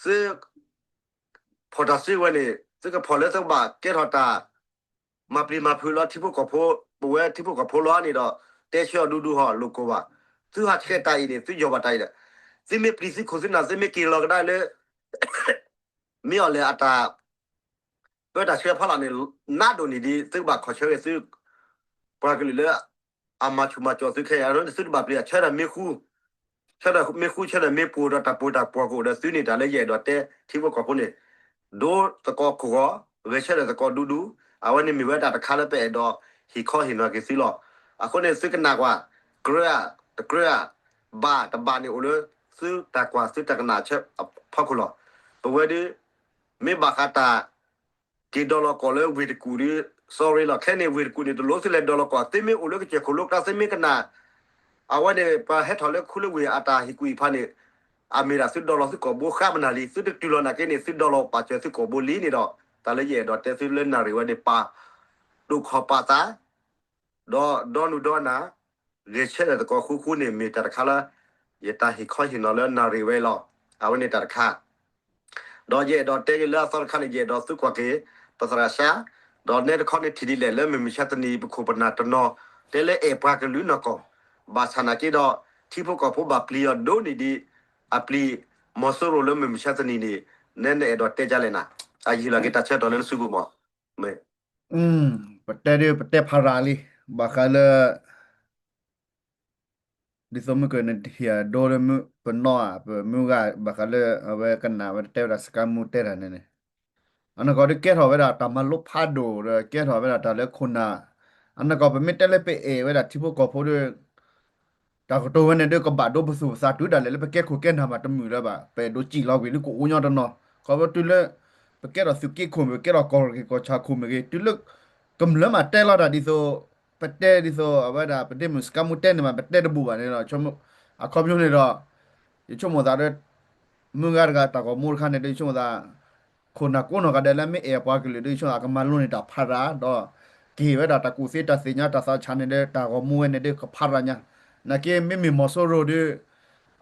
သု ဖီၣ်တၢ်စုကဝဲၤန့ၣ် သုကဖီၣ်လၢသုကဘၣ်ကဲထီၣ်တၢ် မၤပျံၤမၤဖုးလီၤထံဖိကီၢ်ဖိ, ပဝဲထံဖိကီၢ်ဖိလီၤန့ၣ်ဒီး တဲဆၢအီၤဒူဒူဟီၣ်လိာ်ကိးဘၣ်. သုဟးဆှဲးတၢ်အံၤန့ၣ် သုယီၢ်ဘၣ်တၢ်အံၤဒီး သုမ့ၢ်ပျံၤသုခိၣ်သုနၢ် သုမ့ၢ်က့ၤလီၤကဒါလၢ မ့ၢ်အီၤလဲၣ်အတၢ် ပၢတၢ်ဆှၢဖီလာ်န့ၣ် နးဒိၣ်န့ၢ်ဒံး သုကဘၣ်ခီၣ်ဆၢဂ့ၤသု ပှၤကလုာ်လၢ အမၤဆူၣ်မၤကၠီၣ်သုခဲအံၤ သုတဘၣ်ပျံၤ ဆၢဒီးမ့ၢ်ဃူ ဆၢဒီးမ့ၢ်ဃူ ဆၢဒီးမ့ၢ်ပှိၤဒီးတၢ်ပှိၤတၢ်ပှီၤကအိၣ်ဒီးသုန့ၣ် တၢ်လၢယအဲၣ်ဒိးတဲထံဖိကီၢ်ဖိန့ၣ် ဒိသကိးခိၣ်ဂီၤ ဂဲၤဆၢထၢၣ်သကိးဒူဒူ အဝဲန့ၣ်မ့ၢ်ဝဲတၢ်တခါလၢပအဲၣ်ဒိးဟ့ၣ်ခီဟ့ၣ်နီၤက့ၤသုလီၤ. အဃိန့ၣ် သုကနၣ်ကွၢ် ကြၢးဧါ တကြၢးဧါ ဘၣ်တဘၣ်န့ၣ်အိၣ်လၢ သုတၢ်ကွၢ်သုတၢ်ကနၣ်ဆၢအဖီခိၣ်လီၤ. ပဝဲဒၣ် မ့ၢ်ဘၣ်ဃးတၢ် က့ၤဒိးလီၤကီၢ်လၢဝ့ၢ်တကူၣ်ဒီး sorry လီၤ. ခဲန့ၣ်ဝ့ၢ်တကူၣ်န့ၣ် တလိၣ်သုလဲၤဒိးလီၤကီၢ် သုမ့ၢ်အိၣ်လၢကစၢၢ်ခိၣ်လိကျါ သုမ့ၢ်ကနၣ် အဝဲန့ၣ် ပှၤဟဲထီၣ်လၢခူလၢဝ့ၢ်အတၢ်ဟ့ၣ်ကူၣ်ဟ့ၣ်ဖးန့ၣ် အမ့ၢ်ဒၣ်သုဒိးလီၤသုကီၢ်ဘိဃါပနၢ်လံ. သုတတုၤလီၤနာ်က့န့ၣ် သုဒိးလီၤပာ်စၢၤသုကီၢ်ဘိလံန့ၣ်ဒီး တၢ်လၢယအဲၣ်ဒိးတဲသုလၢနၣ်ရံၣ်ဝဲန့ၣ် ပာ်ဒိၣ်ခီၣ်ပာ်သး ဒီးဒီနုၢ်ဒီနၢ် ဂဲၤဆၢထၢၣ်သကိးဃူဃူန့ၣ် မ့ၢ်တၢ်တခါလၢ ယတၢ်ဟ့ၣ်ခီဟ့ၣ်နီၤလၢနၣ်ရံၣ်ဝဲလီၤ. အဝဲန့ၣ်တၢ်တခါ ဒီးယအဲၣ်ဒိးတဲက့ၤလၢအသီတခါန့ၣ် ယအဲၣ်ဒိးသုကွၢ်က့ၤ ပသရၣ်ရှါ ဒီးနဲတခီန့ၣ်ထံၣ်ဒ်လဲၣ်လၢမုၢ်မဆါတနံၤ ပခိၣ်ပနၢ်တနီၤ တဲလၢအဲၣ်ပှၤကလုာ်နီၢ်ကီၢ် ဘၣ်ဆၣ်နာ်က့ဒီး ထံဖိကီၢ်ဖိဘၣ်ပျံၤအီၤဒိၣ်န့ၢ်ဒံး အပျံၤမီၤစိရိၤလၢမုၢ်မဆါတနံၤန့ၣ် နဲနအဲၣ်ဒိးတဲဒ်လဲၣ်နၤ အယံာ်လီၤက့ၤတၢ်ဆၢကတီၢ်လၢနစုပူၤမး မ့ၢ် ပတဲဒ်ပတဲဖးရၤလံ ဘၣ်ဃးလၢ ဒ်သိးမုၢ်ကနံၤတဟံၣ်အဒိလၢပနီၢ်ဧါ ပမုၢ်ဂၤဘၣ်ဃးလၢအဝဲကနၣ်ဝဲတၢ်တဲဝဲဒၣ် စကါမူ တဲတၢ်န့ၣ်န့ၣ်, အနီၢ်ကီၢ်ဒုးကဲထီၣ်ဝဲဒၣ်တၢ်မၤလိဖးဒိၣ်ဒီး ကဲထီၣ်ဝဲဒၣ်တၢ်လၢခိၣ်နၢ်, အနီၢ်ကီၢ်ပမ့ၢ်တဲလၢပအဲၣ်ဝဲဒၣ်ထံဖိကီၢ်ဖိဒီး တၢ်ကတိၤဝဲန့ၣ်ဒုးကဘၣ်ဒိပသူၣ်ပသးတုၤဒၣ်လဲာ်လၢပကဲခိၣ်ကဲနၢ်ဘၣ်တမုာ်လၢၤဘၣ် ပအဲၣ်ဒိးစံၣ်လီၤကွံာ်လၢကအိၣ်ညီတနီၤ, ခီဖျိတုၤလၢ ပကဲထီၣ်သုးက့ခိၣ်မ့ၢ် ပကဲထီၣ်ကီၢ်ရ့ၣ်ကီၢ်ဆၣ်ခိၣ်မ့ၢ်ဂ့ၤ တုၤလၢ ကမျၢၢ်မးတဲလီၤတၢ်ဒ်သိး ပတဲဒ်သိးအဝဲဒၣ် ပဒ့မုၣ်စကါမူတဲန့ၣ်မး ပတဲတဘူၣ်ဘၣ်န့ၣ်ဒီး အခီပညီန့ၣ်ဒီး ယဆိကမိၣ်သးဒီး မုၢ်ဂၤတဂၤတၢ်ဂီၤမူတခါန့ၣ်ဒီး ယဆိကမိၣ်သး ခိၣ်နၢ်ကိးနီၢ်ဂၤဒဲးလၢမ့ၢ်အဲၣ်ပှၤကလုာ်ဒီး ယဆိကမိၣ်သးကမၤလိန့ၢ်တၢ်ဖးရၤ ဒီး ကဟ့ၣ်ဝဲဒၣ်တၢ်ကူၣ်သ့တၢ်သ့ၣ်ညါတၢ်သးဆးန့ၣ်ဒီး တၢ်ဂီၤမူဝဲန့ၣ်ဒီးကဖးရၤညါ, နာ်က့မ့မ့ၢ်မီၤစိရိၤဒီး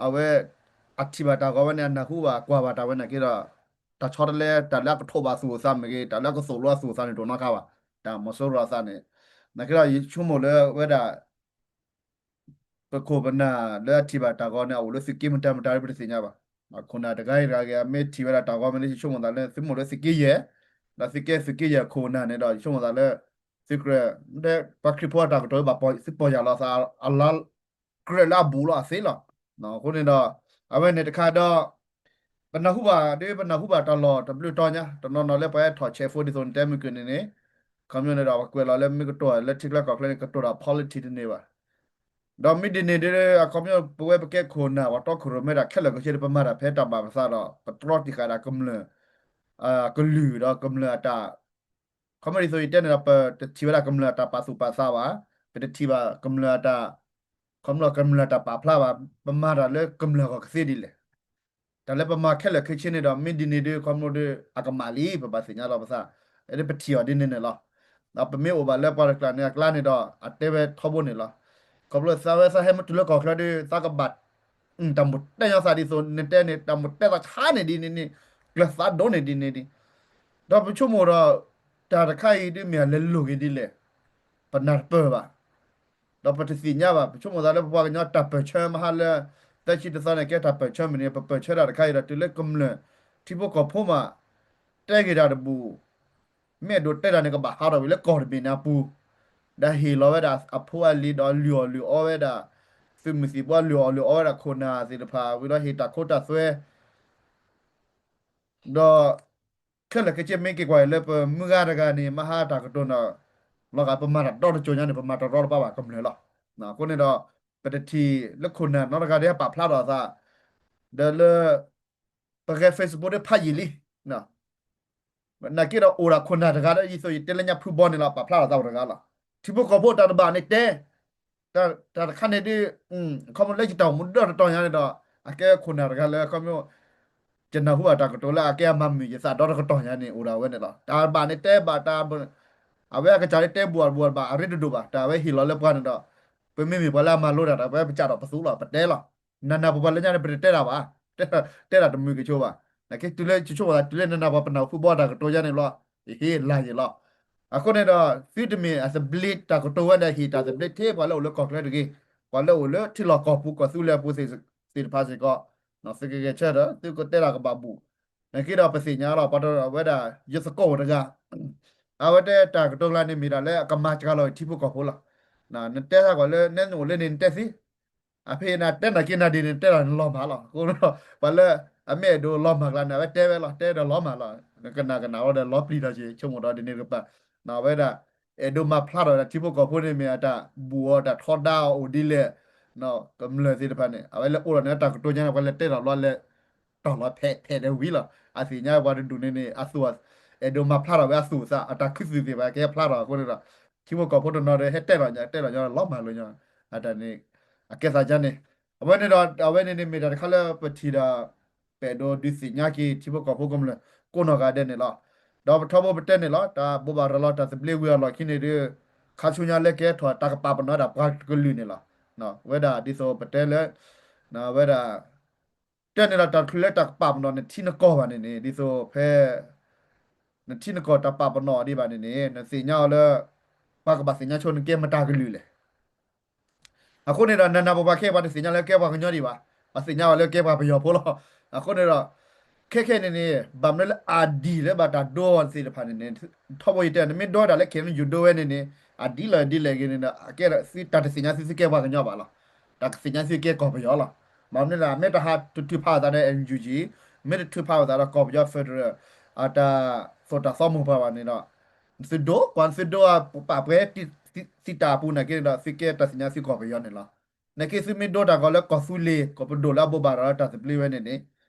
အဝဲ အထံၣ်ဘၣ်တၢ်ဂီၤဝဲန့ၣ် အနၢ်ဟူဘၣ်ကွၢ်ဘၣ်တၢ်ဝဲနာ်က့ဒီး တၢ်ဆီတလဲ တၢ်လၢအကထိးဘၣ်သူၣ်အသးမ့ၢ်ဂ့ၤ တၢ်လၢအကသိၣ်လိအသူၣ်အသးန့ၣ် တအိၣ်နီတခါဘၣ်. တၢ်မီၤစိရိၤအသးန့ၣ် နာ်က့ဒီး ယဆိကမိၣ်လၢဝဲဒၣ် ပခိၣ်ပနၢ်လၢအထံၣ်ဘၣ်တၢ်ဂီၤန့ၣ် အအိၣ်လၢသုးက့မတၤမတၤလၢပတသ့ၣ်ညါဘၣ်. ခိၣ်နၢ်တဂၤအံၤတဂၤဂ့ၤ အမ့ၢ်ထံၣ်ဝဲဒၣ်တၢ်ဂီၤမ့ၢ်လၢ ယဆိကမိၣ်သးလၢ သုမိၣ်လၢသုးက့ယဲၢ် ဒီးသုးက့သုးက့ယဲၢ်ခိၣ်နၢ်န့ၣ်ဒီး ယဆိကမိၣ်သးလၢ သုကြၢး ပှၤခရံာ်ဖိအတၢ်ကတိၤဘၣ် သုပီၢ်ယၢ်လီၤသး အလါကြၢးလၢအဘူးလီၤအသ့လီၤ. အဃိန့ၣ်ဒီး အဝဲန့ၣ်တခါဒီး ပနၢ်ဟူဘၣ်ဒီး ပနၢ်ဟူဘၣ်တၢ်လီၢ်တဘျုးတီၤညါ တနီၤနီၤလၢပှၤဟဲထီၣ်ဆဲးဖိဒ်သိးနတဲမုၢ်ကနံၤန့ၣ် ခီပညီန့ၣ်ဒီး ပှၤကွဲးလီၤလၢမ့ၢ်ကတိၤလၢထံကျါကီၢ်ကျါန့ၣ် ကတိၤတၢ် politics တန့ၢ်ဘၣ်. ဒီးမ့ၢ်ဒ်န့ၣ်ဒီး အခီပညီပဝဲပကဲခိၣ်နၢ် ပှၤတီခိၣ်ရိၣ်မဲတၢ်ခဲလၢာ်ခဲဆ့ဒီး ပမၤတၢ်ဖဲတၢ်ဘၣ်ပသးဒီး ပတြီတံၢ်ဃာ်ဒၣ်ကမျၢၢ် ကလုာ်ဒီးကမျၢၢ်အတၢ် ခီမ့ၢ်ဒ်သိးယတဲန့ၣ်ဒီး ပတထံၣ်ဝဲဒၣ်ကမျၢၢ်အတၢ်ပာ်သူၣ်ပာ်သးဘၣ်, ပတထံၣ်ဘၣ်ကမျၢၢ်အတၢ် ခီဖျိကမျၢၢ်တၢ်ပာ်ဖျါဘၣ်, ပမၤတၢ်လၢကမျၢၢ်ဂီၢ်ကသ့ဒ်လဲၣ်. တၢ်လၢပမၤခဲလၢာ်ခဲဆ့န့ၣ်ဒီး မ့ၢ်ဒ်န့ၣ်ဒီး ခီဖျိဒီး အကမၣ်လံ ပဘၣ်သ့ၣ်ညါလီၤပသး, ဒ်ပထံၣ်အီၤဒ်န့ၣ်န့ၣ်လီၤ. ဒီးပမ့ၢ်အိၣ်ဘၣ်လၢပှၤတကျါန့ၣ်အကျါန့ၣ်ဒီး အတဲဝဲထီဘိန့ၣ်လီၤ. ခီဖျိသးဝဲသးဟဲမ့ၢ်တုၤလၢကီၢ်ချၢဒီး သးကဘၣ် တၢ်မိၣ်တဲညီသးဒ်သိး နတဲန့ၣ် တၢ်မိၣ်တဲသးခါန့ၣ်ဒ်န့ၣ်န့ၣ်, ကျၢၤသးဒိၣ်န့ၣ်ဒ်န့ၣ်ဒ်, ဒီးပဆိကမိၣ်ဒီး တၢ်တခါအံၤဒ်မ့ၢ်အလဲၤလိာ်က့ၤဒ်လဲၣ်, ပနၢ်တပၢၢ်ဘၣ်. ဒီးပတသ့ၣ်ညါဘၣ်, ပဆိကမိၣ်သးလၢပပှၤကညီတၢ်ပၢၢ်ဆၢမဟါလၢ သၢဆံတသီန့ၣ် ကဲတၢ်ပၢၢ်ဆၢမုၢ်နံၤ ပပၢၢ်ဆၢတၢ်တခါအံၤဒီး တုၤလၢကမျၢၢ် ထံဖိကီၢ်ဖိမး တဲဂ့ၤတၢ်တဘူၣ် မ့ၢ်အဒိးတဲတၢ်န့ၣ် ကဘၣ်ဟးထီၣ်ဝံၤလၢကီၢ်တဘ့ၣ်န့ၣ်အပူၤ, ဒီးဟ့ၣ်လီၤဝဲဒၣ်အဖိအလံၤဒီးလုၢ်အီၣ်လုၢ်အီဝဲဒၣ် သုးမုၢ်သံၣ်ဘိလုၢ်အီၣ်လုၢ်အီဝဲဒၣ်ခိၣ်နၢ်သ့ၣ်တဖၣ် ဝံၤဒီးဟ့ၣ်တၢ်ခိတၢ်သွဲ ဒီး ခဲလၢာ်ခဲဆ့မ့ၢ်က့ၤကွၢ်အံၤလၢပမုၢ်ဂၤတဂၤန့ၣ် မဟါတၢ်ကတိၤန့ၣ် လီၤဂာ်ပမၤတၢ်ဒီတကၠိၤညါန့ၣ် ပမၤတရီတပါဘၣ်ကမျၢၢ်လီၤ. အဃိန့ၣ်ဒီး ပတထံၣ်လၢခိၣ်နၢ်နီတဂၤဒ်ဟဲပာ်ဖျါထီၣ်အသး ဒီးလၢ ပဂဲၤ Facebook ဒ်ဖးယံာ်လံ နာ်က့ဒီးအိၣ်ဒၣ်ခိၣ်နၢ်တဂၤလၢ ဒ်သိးယတဲလၢညါဖုဘီန့ၣ်လီၤ ပာ်ဖျါထီၣ်သးအိၣ်တဂၤလီၤ. ထံဖိကီၢ်ဖိတၢ်တဘၣ်န့ၣ်တဲ တၢ်တခါန့ၣ်ဒ် ခီဖျိလၢယတၢ်အိၣ်မူဒီတတီၤညါန့ၣ်ဒီး အကဲခိၣ်နၢ်တဂၤလၢခီဖျိ ယနၢ်ဟူဘၣ်တၢ်ကတိၤလၢအကဲအမၤမုာ်ယသးဒီတကတီၢ်ညါန့ၣ် အိၣ်ဒၣ်ဝဲန့ၣ်လီၤ. တၢ်ဘၣ်န့ၣ်တဲဘၣ်တၢ် အဝဲအကစၢ်လၢတဲဘူးအဘူးတဘၣ် အရ့တဒိၣ်ဘၣ် တၢ်ဝဲဟ့ၣ်လီၤလၢပှၤန့ၣ်ဒီး ပမ့မ့ၢ်ပှၤလၢအမၤလိတၢ်ဒီး ပဝဲပကးထီၣ်ပသူလီၤ ပတဲလီၤ. နနၢ်ပပှၤလၢညါန့ၣ် ပတတဲတၢ်ဘၣ် တဲတၢ်တမုာ်ကဆိဘၣ်. နာ်က့တုၤလၢဆိကမိၣ်သးတုၤလၢနနၢ်ပှၤပနၢ်ဟူဘီတၢ်ကတိၤညါန့ၣ်လီၤ ယဟ့ၣ်လၢ်ယံာ်လီၤ. အဃိန့ၣ်ဒီး သုတမ့ၢ်အသဘျ့တၢ်ကတိၤဝဲဒီးဟ့ၣ်တၢ်သဘျ့ထဲပှၤလၢအိၣ်လၢကီၢ်ချၢတဂ့ၤ, ပှၤလၢအိၣ်လၢထံလီၢ်ကီၢ်ပူၤကီၢ်သူလ့ၤအပူၤသ့ၣ်တဖၣ်စ့ၢ်ကီး သုကဂဲၤဆၢထၢၣ် သုကတဲတၢ်ကဘၣ်ဘူၣ်. နာ်က့ဒီးပသ့ၣ်ညါလီၤ ပှၤတဝဲဒၣ် ယသကိးအိၣ်တဂၤ အဝဲတဲတၢ်ကတိၤကျါန့ၣ်မ့ၢ်တၢ်လၢအကမၤစှၤလီၤထံဖိကီၢ်ဖိလီၤ. နတဲသးကွၢ်လၢနဲနအိၣ်လၢန့ၣ်နတဲသ့ အဖဲနတဲနာ်က့နၤဒ်န့ၣ် နတဲတၢ်န့ၣ်လီၤမၢ်လီၤ. အဃိဒီး ပှၤလၢအမ့ၢ်အဲၣ်ဒိးလီၤမၢ်ကျါန့ၣ် အဝဲတဲဝဲလီၤ တဲဒီးလီၤမၢ်လီၤ. ကနၣ်ကနၣ်ဝဲဒီးလီၤပျံၤဒီးက့ၤ ဆိကမိၣ်ဒီးဒ်န့ၣ်တကပၤ အဝဲဒၣ် အဲၣ်ဒိးမၤဖျါထီၣ်ဝဲဒၣ်ထံဖိကီၢ်ဖိန့ၣ်မ့ၢ်အတၢ်ဘူၣ်အီၤတၢ်ထီဒါအီၤအိၣ်ဒ်လဲၣ် ကမျၢၢ်သ့ၣ်တဖၣ်န့ၣ် အဝဲလဲၤအိၣ်ဒီးန့ၣ်တၢ်ကတိၤညါန့ၣ် ပှၤလဲၤတဲထီၣ်ဘျီလဲၤ တီၢ်လီၤဖဲးဖဲးဒီးဝံၤလီၤ. အသ့ၣ်ညါပှၤတဒူၣ်န့ၣ်န့ၣ် အသူၣ် အဲၣ်ဒိးမၤဖျါထီၣ်ဝဲအသူၣ်အသး အတၢ်ခုသူၣ်သ့ၣ်တဖၣ်ကဟဲဖျါထီၣ်အဃိန့ၣ်ဒီး ထံဖိကီၢ်ဖိတနီၤဒီးဟဲတဲလီၤညါ တဲလီၤညါလီၤမၢ်လီၤညါ အတၢ်န့ၣ် အကဲသးယါန့ၣ် အဝဲန့ၣ်ဒီး အဝဲန့ၣ်န့ၣ်မ့ၢ်တၢ်တခါလၢပထံၣ်ဒီး ပအဲၣ်ဒိးဒုးသ့ၣ်ညါက့ၤထံဖိကီၢ်ဖိကမျၢၢ် ကိးနီၢ်ဂၤဒဲးန့ၣ်လီၤ. ဒီးပထီဘိပတဲန့ၣ်လီၤ တၢ်ဘိးဘၣ်ရၤလီၤတၢ်သဘျ့ဝံၤအလီၢ်ခံန့ၣ်ဒီး ခါဆူညါလၢကဟဲထီၣ်တၢ်ကပာ်ပနီၣ်ဝဲဒၣ်ပှၤကလုာ်န့ၣ်လီၤ. ဝဲဒၣ်ဒ်သိးပတဲလၢ ဝဲဒၣ် တဲန့ၣ်ဒီးတၢ်တချုးလၢတၢ်ကပာ်ပနီၣ်နထံနကီၢ်ဘၣ်န့ၣ်န့ၣ် ဒ်သိးဖဲ နထံနကီၢ်တၢ်ပာ်ပနီၣ်ဒံးဘၣ်န့ၣ်န့ၣ် နသ့ၣ်ညါအီၤလၢ ပှၤကဘၣ်သ့ၣ်ညါဆိနကဲမတၤကလုာ်လဲၣ်. အဃိန့ၣ်ဒီး နနၢ်ပပှၤခဲအံၤ ပှၤတသ့ၣ်ညါလၢကဲပှၤကညီဒံးဘၣ်, ပှၤသ့ၣ်ညါဘၣ်လၢကဲပှၤပယီၤဖိလီၤ. အဃိန့ၣ်ဒီး ခဲခဲန့ၣ်န့ၣ် ဘၣ်မနုၤလၢအဒံၣ်လၢဘၣ်တၢ်ဒိသ့ၣ်တဖၣ်န့ၣ်န့ၣ် ထီဘိယတဲ နမ့ၢ်ဒိဝဲဒၣ်လၢ KNU ဒိဝဲန့ၣ်န့ၣ် အဒ်လီၤဒ်လဲၣ်ဂ့ၤန့ၣ်ဒီး အကဲဒီးသုတၢ်တသ့ၣ်ညါသုသုကဲပှၤကညီဘၣ်လီၤ. တၢ်ကသ့ၣ်ညါသုကဲကီၢ်ပယီၤလီၤ. ဘၣ်မနုၤလဲၣ် မ့ၢ်တဟးတထုးဖးအသးဒီး NUG, မ့ၢ်တထုးဖးအသးဒီးကီၢ်ပယီၤ federal အတၢ်သိၣ်တၢ်သီမိၢ်ပှၢ်ဘၣ်န့ၣ်ဒီး သုဒိ ပှၤသုဒိပာ်ပှဲၤသံတၢ်အပူၤနာ်က့န့ၣ်ဒီး သုကဲတၢ်သ့ၣ်ညါသုကီၢ်ပယီၤန့ၣ်လီၤ. နာ်က့သုမ့ၢ်ဒိတၢ်ဂီၤလၢကီၢ်သူလ့ၤ ကီၢ်ပဒိၣ်လၢအဘိးဘၣ်ဒီးတၢ်သဘျ့ဝဲန့ၣ်န့ၣ်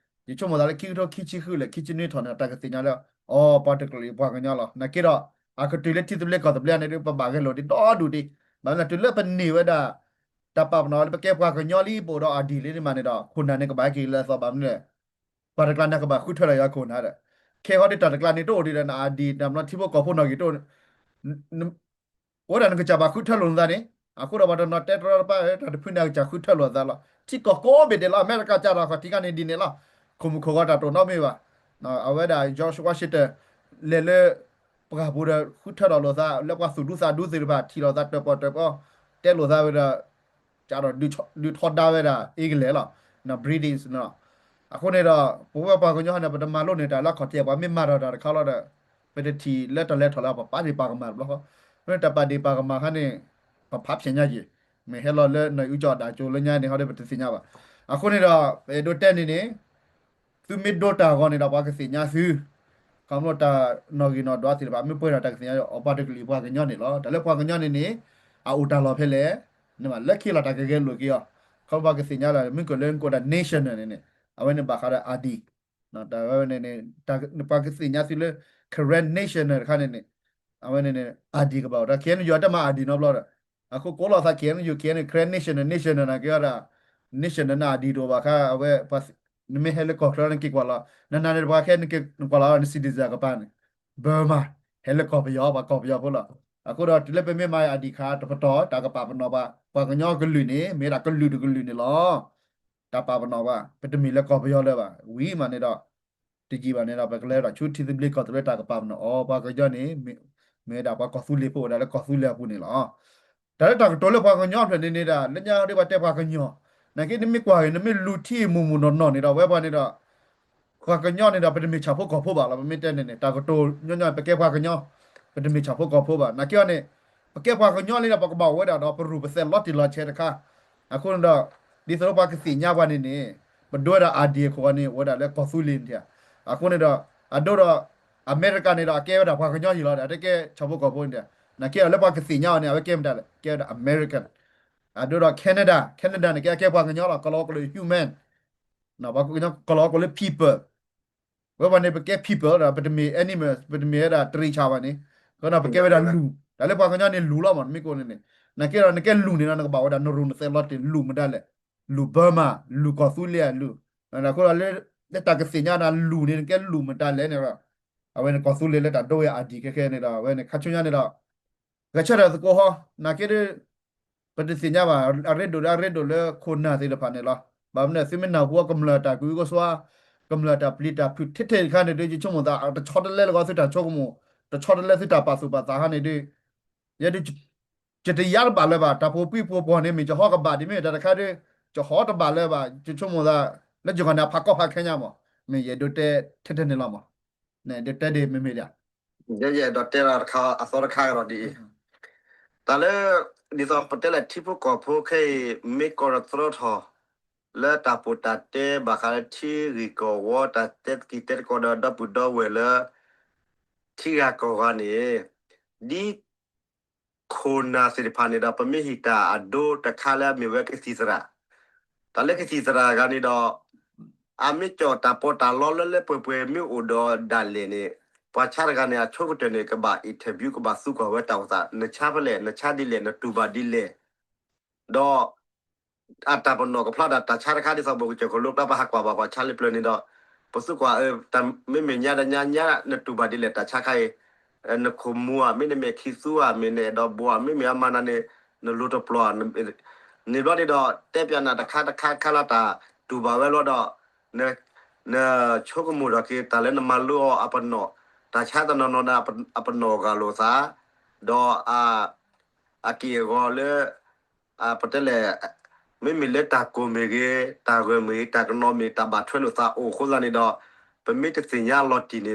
ယဆိကမိၣ်သးလၢခံကထိခံဆံဃုလၢခံဆံနွံထီၣ်န့ၣ် တၢ်ကသ့ၣ်ညါလၢ အိ ပှၤတကလုာ်အံၤပှၤကညီလီၤ. နာ်က့ဒီး အကတုၤလၢထံသဘျ့ကီၢ်သဘျ့န့ၣ်ဒီး ပဘၣ်ဂဲၤလိာ်ဒံးဒီဒူၣ်ဒံး. ဘၣ်မနုၤလဲၣ် တုၤလၢပန့ၢ်ဝဲဒၣ် တၢ်ပာ်ပနီၣ်လၢပကဲပှၤကညီလံ ပအိၣ်ဒီး ID လံန့ၣ်မးန့ၣ်ဒီး ခိၣ်နၢ်န့ၣ်ကဘၣ်ဟဲက့ၤလၢအသီ ဘၣ်မနုၤလဲၣ် ပှၤတကျါန့ၣ်ကဘၣ်ဃုထၢလီၤယၤခိၣ်နၢ်ဒီး ခဲအံၤဒီးတၢ်တကျါန့ၣ်တအိၣ်ဒံးဒီး န ID နဘျီထံဖိကီၢ်ဖိနီၣ်ဂံၢ်တအိၣ် အိၣ်ဒၣ်နကစၢ်ဘၣ်ဃုထၢလိာ်နသးန့ၣ် အဃိဒီးပှၤတနီၤတဲတရီတပါ တၢ်တဖုန့ၣ် အကစၢ်ဃုထၢလိာ်သးလီၤ. ထံကီၢ်ကိးဘ့ၣ်ဒဲးလီၤ အမဲရကၤကၢ်ဒီးခီၣ်ထံးခါန့ၣ်ဒ်န့ၣ်လီၤ. ခိၣ်မုၣ်ခိၣ်ဂီၤတၢ်တိာ်နီတမံၤဘၣ်. အဝဲဒၣ် George Washington လဲၤလၢ ပှၢ်ပူၤဒီး ဃုထၢထီၣ်လိာ်သး လၢပှၤသူၣ်ဒူသးဒူသ့ၣ်တဖၣ် ထံၣ်လိာ်သးတၢၣ်ပီၣ်တၢၣ်ပီ တဲလိာ်သးဝဲဒီး ကဒီးဒုးထီဒါဝဲဒၣ် England လီၤ British န့ၣ်လီၤ. အဃိန့ၣ်ဒီး ပဝဲပှၤကညီန့ၣ် ပတမၤလိန့ၢ်တၢ်လၢခီၣ်ထံး ပှၤမ့ၢ်မၤထီၣ်တၢ်တခါလီၤဒီး ပတထံၣ်လၢတၢ်လဲၤထီၣ်လၢပပာ်ဒ့ၣ်ပာ်ကမၣ်တဘျီဃီ မ့ၢ်တၢ်ပာ်ဒ့ၣ်ပာ်ကမၣ်ခါန့ၣ် ပဖးဖျဲးညါက့ၤ မ့ၢ်ဟဲလီၤလၢနအူကၠီၣ်ဒၣ်ကၠိလၢညါန့ၣ် ဟီဒီးပတသ့ၣ်ညါဘၣ်. အဃိန့ၣ်ဒီး ပအဲၣ်ဒိးတဲန့ၣ်န့ၣ် သုမ့ၢ်ဒိတၢ်ဂီၤန့ၣ်ဒီး ပှၤကသ့ၣ်ညါသု ခီဖျိတၢ်နီၣ်ဂံၢ်နီၣ်ဒွးသ့ၣ်တဖၣ် မ့ၢ်ပှဲၤဒီးတၢ်ကသ့ၣ်ညါ အပှၤတကလုာ်ပှၤကညီန့ၣ်လီၤ. တၢ်လၢပှၤကညီန့ၣ်န့ၣ် အအိၣ်တၢ်လီၢ်ဖဲလဲၣ် လၢခံလီၤတၢ်ကဂဲၤလိာ်က့ၤအီၤ ခီဖျိပှၤကသ့ၣ်ညါလၢ မ့ၢ်ကလၢနကိးဒၣ် national န့ၣ်န့ၣ် အဝဲန့ၣ်ဘၣ်ဃးဒီး ID တၢ်ဝဲန့ၣ်န့ၣ် ပှၤကသ့ၣ်ညါသုလၢ Karen national တခါန့ၣ်န့ၣ် အဝဲန့ၣ်န့ၣ် ID ကဘၣ်အိၣ်ဒီး KNU အတမၤ ID နီတဘျီဒီး အဃိကိးလီၤသး KNU KNU Karen national national န့ၣ်ကဲဝဲဒၣ် national န့ၣ် ID တအိၣ်ဘၣ်ခါ အဝဲ နမ့ၢ်ဟဲလၢကီၢ်ချၢနက့ၤကွၢ်လီၤ နနၤန့ၣ်တပှၤခဲနက့ၤကွၢ်လီၤ န citizen ကပၤန့ၣ် Burma ဟဲလၢကီၢ်ပယီၤ ပှၤကီၢ်ပယီၤဖိလီၤ. အဃိဒီးတုၤလၢပမ့ၢ်မၤ ID ခါတပတီၢ် တၢ်ကပာ်ပနီၣ်ပှၤ ပှၤကညီကလုာ်န့ၣ် မ့ၢ်ဒၣ်ကလုာ်တကလုာ်န့ၣ်လီၤ. တၢ်ပာ်ပနီၣ်ပှၤ ပတမ့ၢ်လၢကီၢ်ပယီၤလၢၤဘၣ် ဝံၤမးန့ၣ်ဒီး တယံာ်ဘၣ်န့ၣ်ဒီး ပကလဲၤဒီးဆူထံသဘျ့ကီၢ်သဘျ့တၢ်ကပာ်ပနီၣ်အီၤ ပှၤကညီန့ၣ် မ့ၢ်ဝဲဒၣ်ပှၤကီၢ်သူလ့ၤဖိအိၣ်ဒၣ်လၢကီၢ်သူလ့ၤအပူၤန့ၣ်လီၤ. တၢ်လၢတၢ်ကတိၤလၢပှၤကညီဖျၢၣ်န့ၣ်န့ၣ်ဒၣ် လၢညါဒီးပှၤတဲပှၤကညီ နာ်က့နမ့ၢ်ကွၢ်ဂ့ၤ နမ့ၢ်လူၤထံမုၢ်မုၢ်နီၢ်နီၢ်န့ၣ်ဒီး ဝဲပှၤန့ၣ်ဒီး ပှၤကညီန့ၣ်ဒီး ပတမ့ၢ်ဆၣ်ဖိကီၢ်ဖိဘၣ်လီၤ. ပမ့ၢ်တဲန့ၣ်န့ၣ် တၢ်ကတိၤညီညီ ပကဲပှၤကညီ ပတမ့ၢ်ဆၣ်ဖိကီၢ်ဖိဘၣ်. နာ်က့အီၤန့ၣ် ပကဲပှၤကညီလံဒီး ပကဘၣ်အိၣ်ဝဲဒၣ်ဒီး ပရူၢ်ပသဲးလီၤတံၢ်လီၤဆဲးတခါ. အဃိန့ၣ်ဒီး ဒ်သိးလၢပှၤကသ့ၣ်ညါပှၤန့ၣ်န့ၣ် ပဒိဝဲဒၣ် ID အခိၣ်ဂီၤန့ၣ် အိၣ်ဝဲဒၣ်လၢကီၢ်သူလ့ၤန့ၣ်. အဃိန့ၣ်ဒီး အဒိဒီး အမဲရကၤန့ၣ်ဒီး အကဲဝဲဒၣ်ပှၤကညီယံာ်လီၤဒီး အတကဲဆၣ်ဖိကီၢ်ဖိန့ၣ်. နာ်က့အီၤလၢပှၤကသ့ၣ်ညါအီၤန့ၣ် အဝဲကဲမတၤလဲၣ် ကဲဝဲဒၣ် American. အဒိဒီး Canada, Canada န့ၣ် ကဲအကဲပှၤကညီလီၤ. ကလီကလိာ် human ပှၤကညီကလီကလိာ်လၢ people ဝဲပှၤန့ၣ် ပကဲ people ဒီး ပတမ့ၢ် animal ပတမ့ၢ်ဝဲဒၣ်တရံးဆၣ်ဘၣ်န့ၣ် ကဒီးပကဲဝဲဒၣ်လူၢ် တၢ်လၢပှၤကညီန့ၣ်လူၢ်လီၤမး နမ့ၢ်ကိးန့ၣ်န့ၣ် နာ်က့ဒီး နကဲလူၢ်န့ၣ်ဒီး နကဘၣ်ဝဲဒၣ်နရူၢ်နသဲးလီၤတံၢ်လူၢ်မတၤလဲၣ် လူၢ် Burma လူၢ်ကီၢ်သူလ့ၤအလူၢ် အဃိဒီးလၢ လၢတၢ်ကသ့ၣ်ညါနၤလူၢ်န့ၣ် နကဲလူၢ်မတၤလဲၣ်န့ၣ်ဒီး အဝဲန့ၣ်ကီၢ်သူလ့ၤလၢတၢ်ဒိဝဲ ID ခဲခဲန့ၣ်ဒီး အဝဲန့ၣ် ခါဆူညါန့ၣ်ဒီး ဂဲၤဆၢထၢၣ်သကိးဟီ နာ်က့ဒီး ပတသ့ၣ်ညါဘၣ် အရ့ဒိၣ်လၢအရ့ဒိၣ်လၢခိၣ်နၢ်သ့ၣ်တဖၣ်န့ၣ်လီၤ. ဘၣ်မနုၤ သုမ့ၢ်နၢ်ဟူကမျၢၢ်တၢ်ကဝံကစွါ ကမျၢၢ်တၢ်ပျံၤတၢ်ဖုးထဲထဲတခါန့ၣ်ဒီး ယဆိကမိၣ်သး တဆီတလဲလၢဂီၤသုတၢ်ဆိကမိၣ် တဆီတလဲသုတၢ်ပာ်သူၣ်ပာ်သးခါန့ၣ်ဒီး ယဲဒုး ယတယါတဘၣ်လၢၤဘၣ် တၢ်ပိာ်ပှံပိာ်ပှီၢ်န့ၣ် မ့ၢ်ယဟီကဘၣ်ဒ်မ့ၢ်တၢ်တခါဒီး ယဟီတဘၣ်လၢၤဘၣ် ယဆိကမိၣ်သး လၢယဂီၢ်န့ၣ် အဖးကီဖးခဲညါမး မ့ၢ်ယအဲၣ်ဒိးတဲထဲထဲန့ၣ်လီၤမး နဒိးတဲဒ်မ့မ့ၢ်ဒ် ယဲယအဲၣ်ဒိးတဲလီၤတခါ အသီတခါကဒီးဒ်အံၤ, တၢ်လၢ ဒ်သိးပတဲလၢထံဖိကီၢ်ဖိခဲအံၤ မ့ၢ်ကီၢ်တသရီထီၣ် လၢတၢ်ပူတၢ်တဲဘၣ်ဃးလၢထံဂ့ၢ်ကီၢ်ဝီ တၢ်တဲသကံၢ်တဲသကိးဒီးဒီပုၢ်ဒီဝဲၢ်လၢ ထံဂၤကီၢ်ဂၤန့ၣ် ဒ် ခိၣ်နၢ်သ့ၣ်တဖၣ်န့ၣ်ဒီး ပမ့ၢ်ဟ့ၣ်တၢ်အဒိတခါလၢအမ့ၢ်ဝဲကသံၣ်သရၣ်, တၢ်လၢကသံၣ်သရၣ်တဂၤန့ၣ်ဒီး အမ့ၢ်ကၠီၣ်တၢ်ပီးတၢ်လီလၢလၢပှဲၤပှဲၤမ့ၢ်အိၣ်ဒီးဒၣ်လဲာ်န့ၣ် ပှၤဆါတဂၤန့ၣ် အဆိကတၢၢ်န့ၣ် ကဘၣ် interview ကဘၣ်သူကွၢ်ဝဲတၢ်အိၣ်သး နဆါဖဲလဲၣ် နဆါဒ်လဲၣ် နတူၢ်ဘၣ်ဒ်လဲၣ် ဒီး အတၢ်ပနီၣ်ကဖျါဒၣ်တၢ်ဆါတခါဒ်သိး ပကစၢၢ်ခိၣ်လိကျါ ပဟးကွၢ်ဘၣ်ပှၤဆါလၢပျၢၤန့ၣ်ဒီး ပသူကွၢ် မ့မ့ၢ်ညါဒီးညါညါ နတူၢ်ဘၣ်ဒ်လဲၣ်တၢ်ဆါခါအံၤ, နခိၣ်မူဧါ မ့တမ့ၢ်ခံသူဧါ မ့ၢ်နအဲၣ်ဒိးဘှီဧါ မ့မ့ၢ်အမၤနၤန့ၣ် နလူၤတပျီၤဧါ, န့ၣ်ဘျီန့ၣ်ဒီး တဲပျးနၤတခါတခါခါလၢတၢ်တူၢ်ဘၣ်ဝဲလီၤဒီး နဆိကမိၣ်ထီၣ်က့ၤ တၢ်လၢနမၤလိအီၤအပနီၣ်, တၢ်ဆါတနီၤနီၤန့ၣ် အပနီၣ်အဂၤလိာ်သး, ဒီး အက့ၢ်အဂီၤလၢ ပတဲလဲၣ် မ့မ့ၢ်လၢတၢ်ကိၢ်မ့ၢ်ဂ့ၤ, တၢ်ဂၢၢ်မ့ၢ်ဂ့ၤ, တၢ်ကနီၤမ့ၢ်ဂ့ၤ, တၢ်ဘၣ်ထွဲလိာ်သးအိၣ်အဃိသတးန့ၣ်ဒီး ပမ့ၢ်တသ့ၣ်ညါလီၤတံၢ်န့ၣ်ဒီး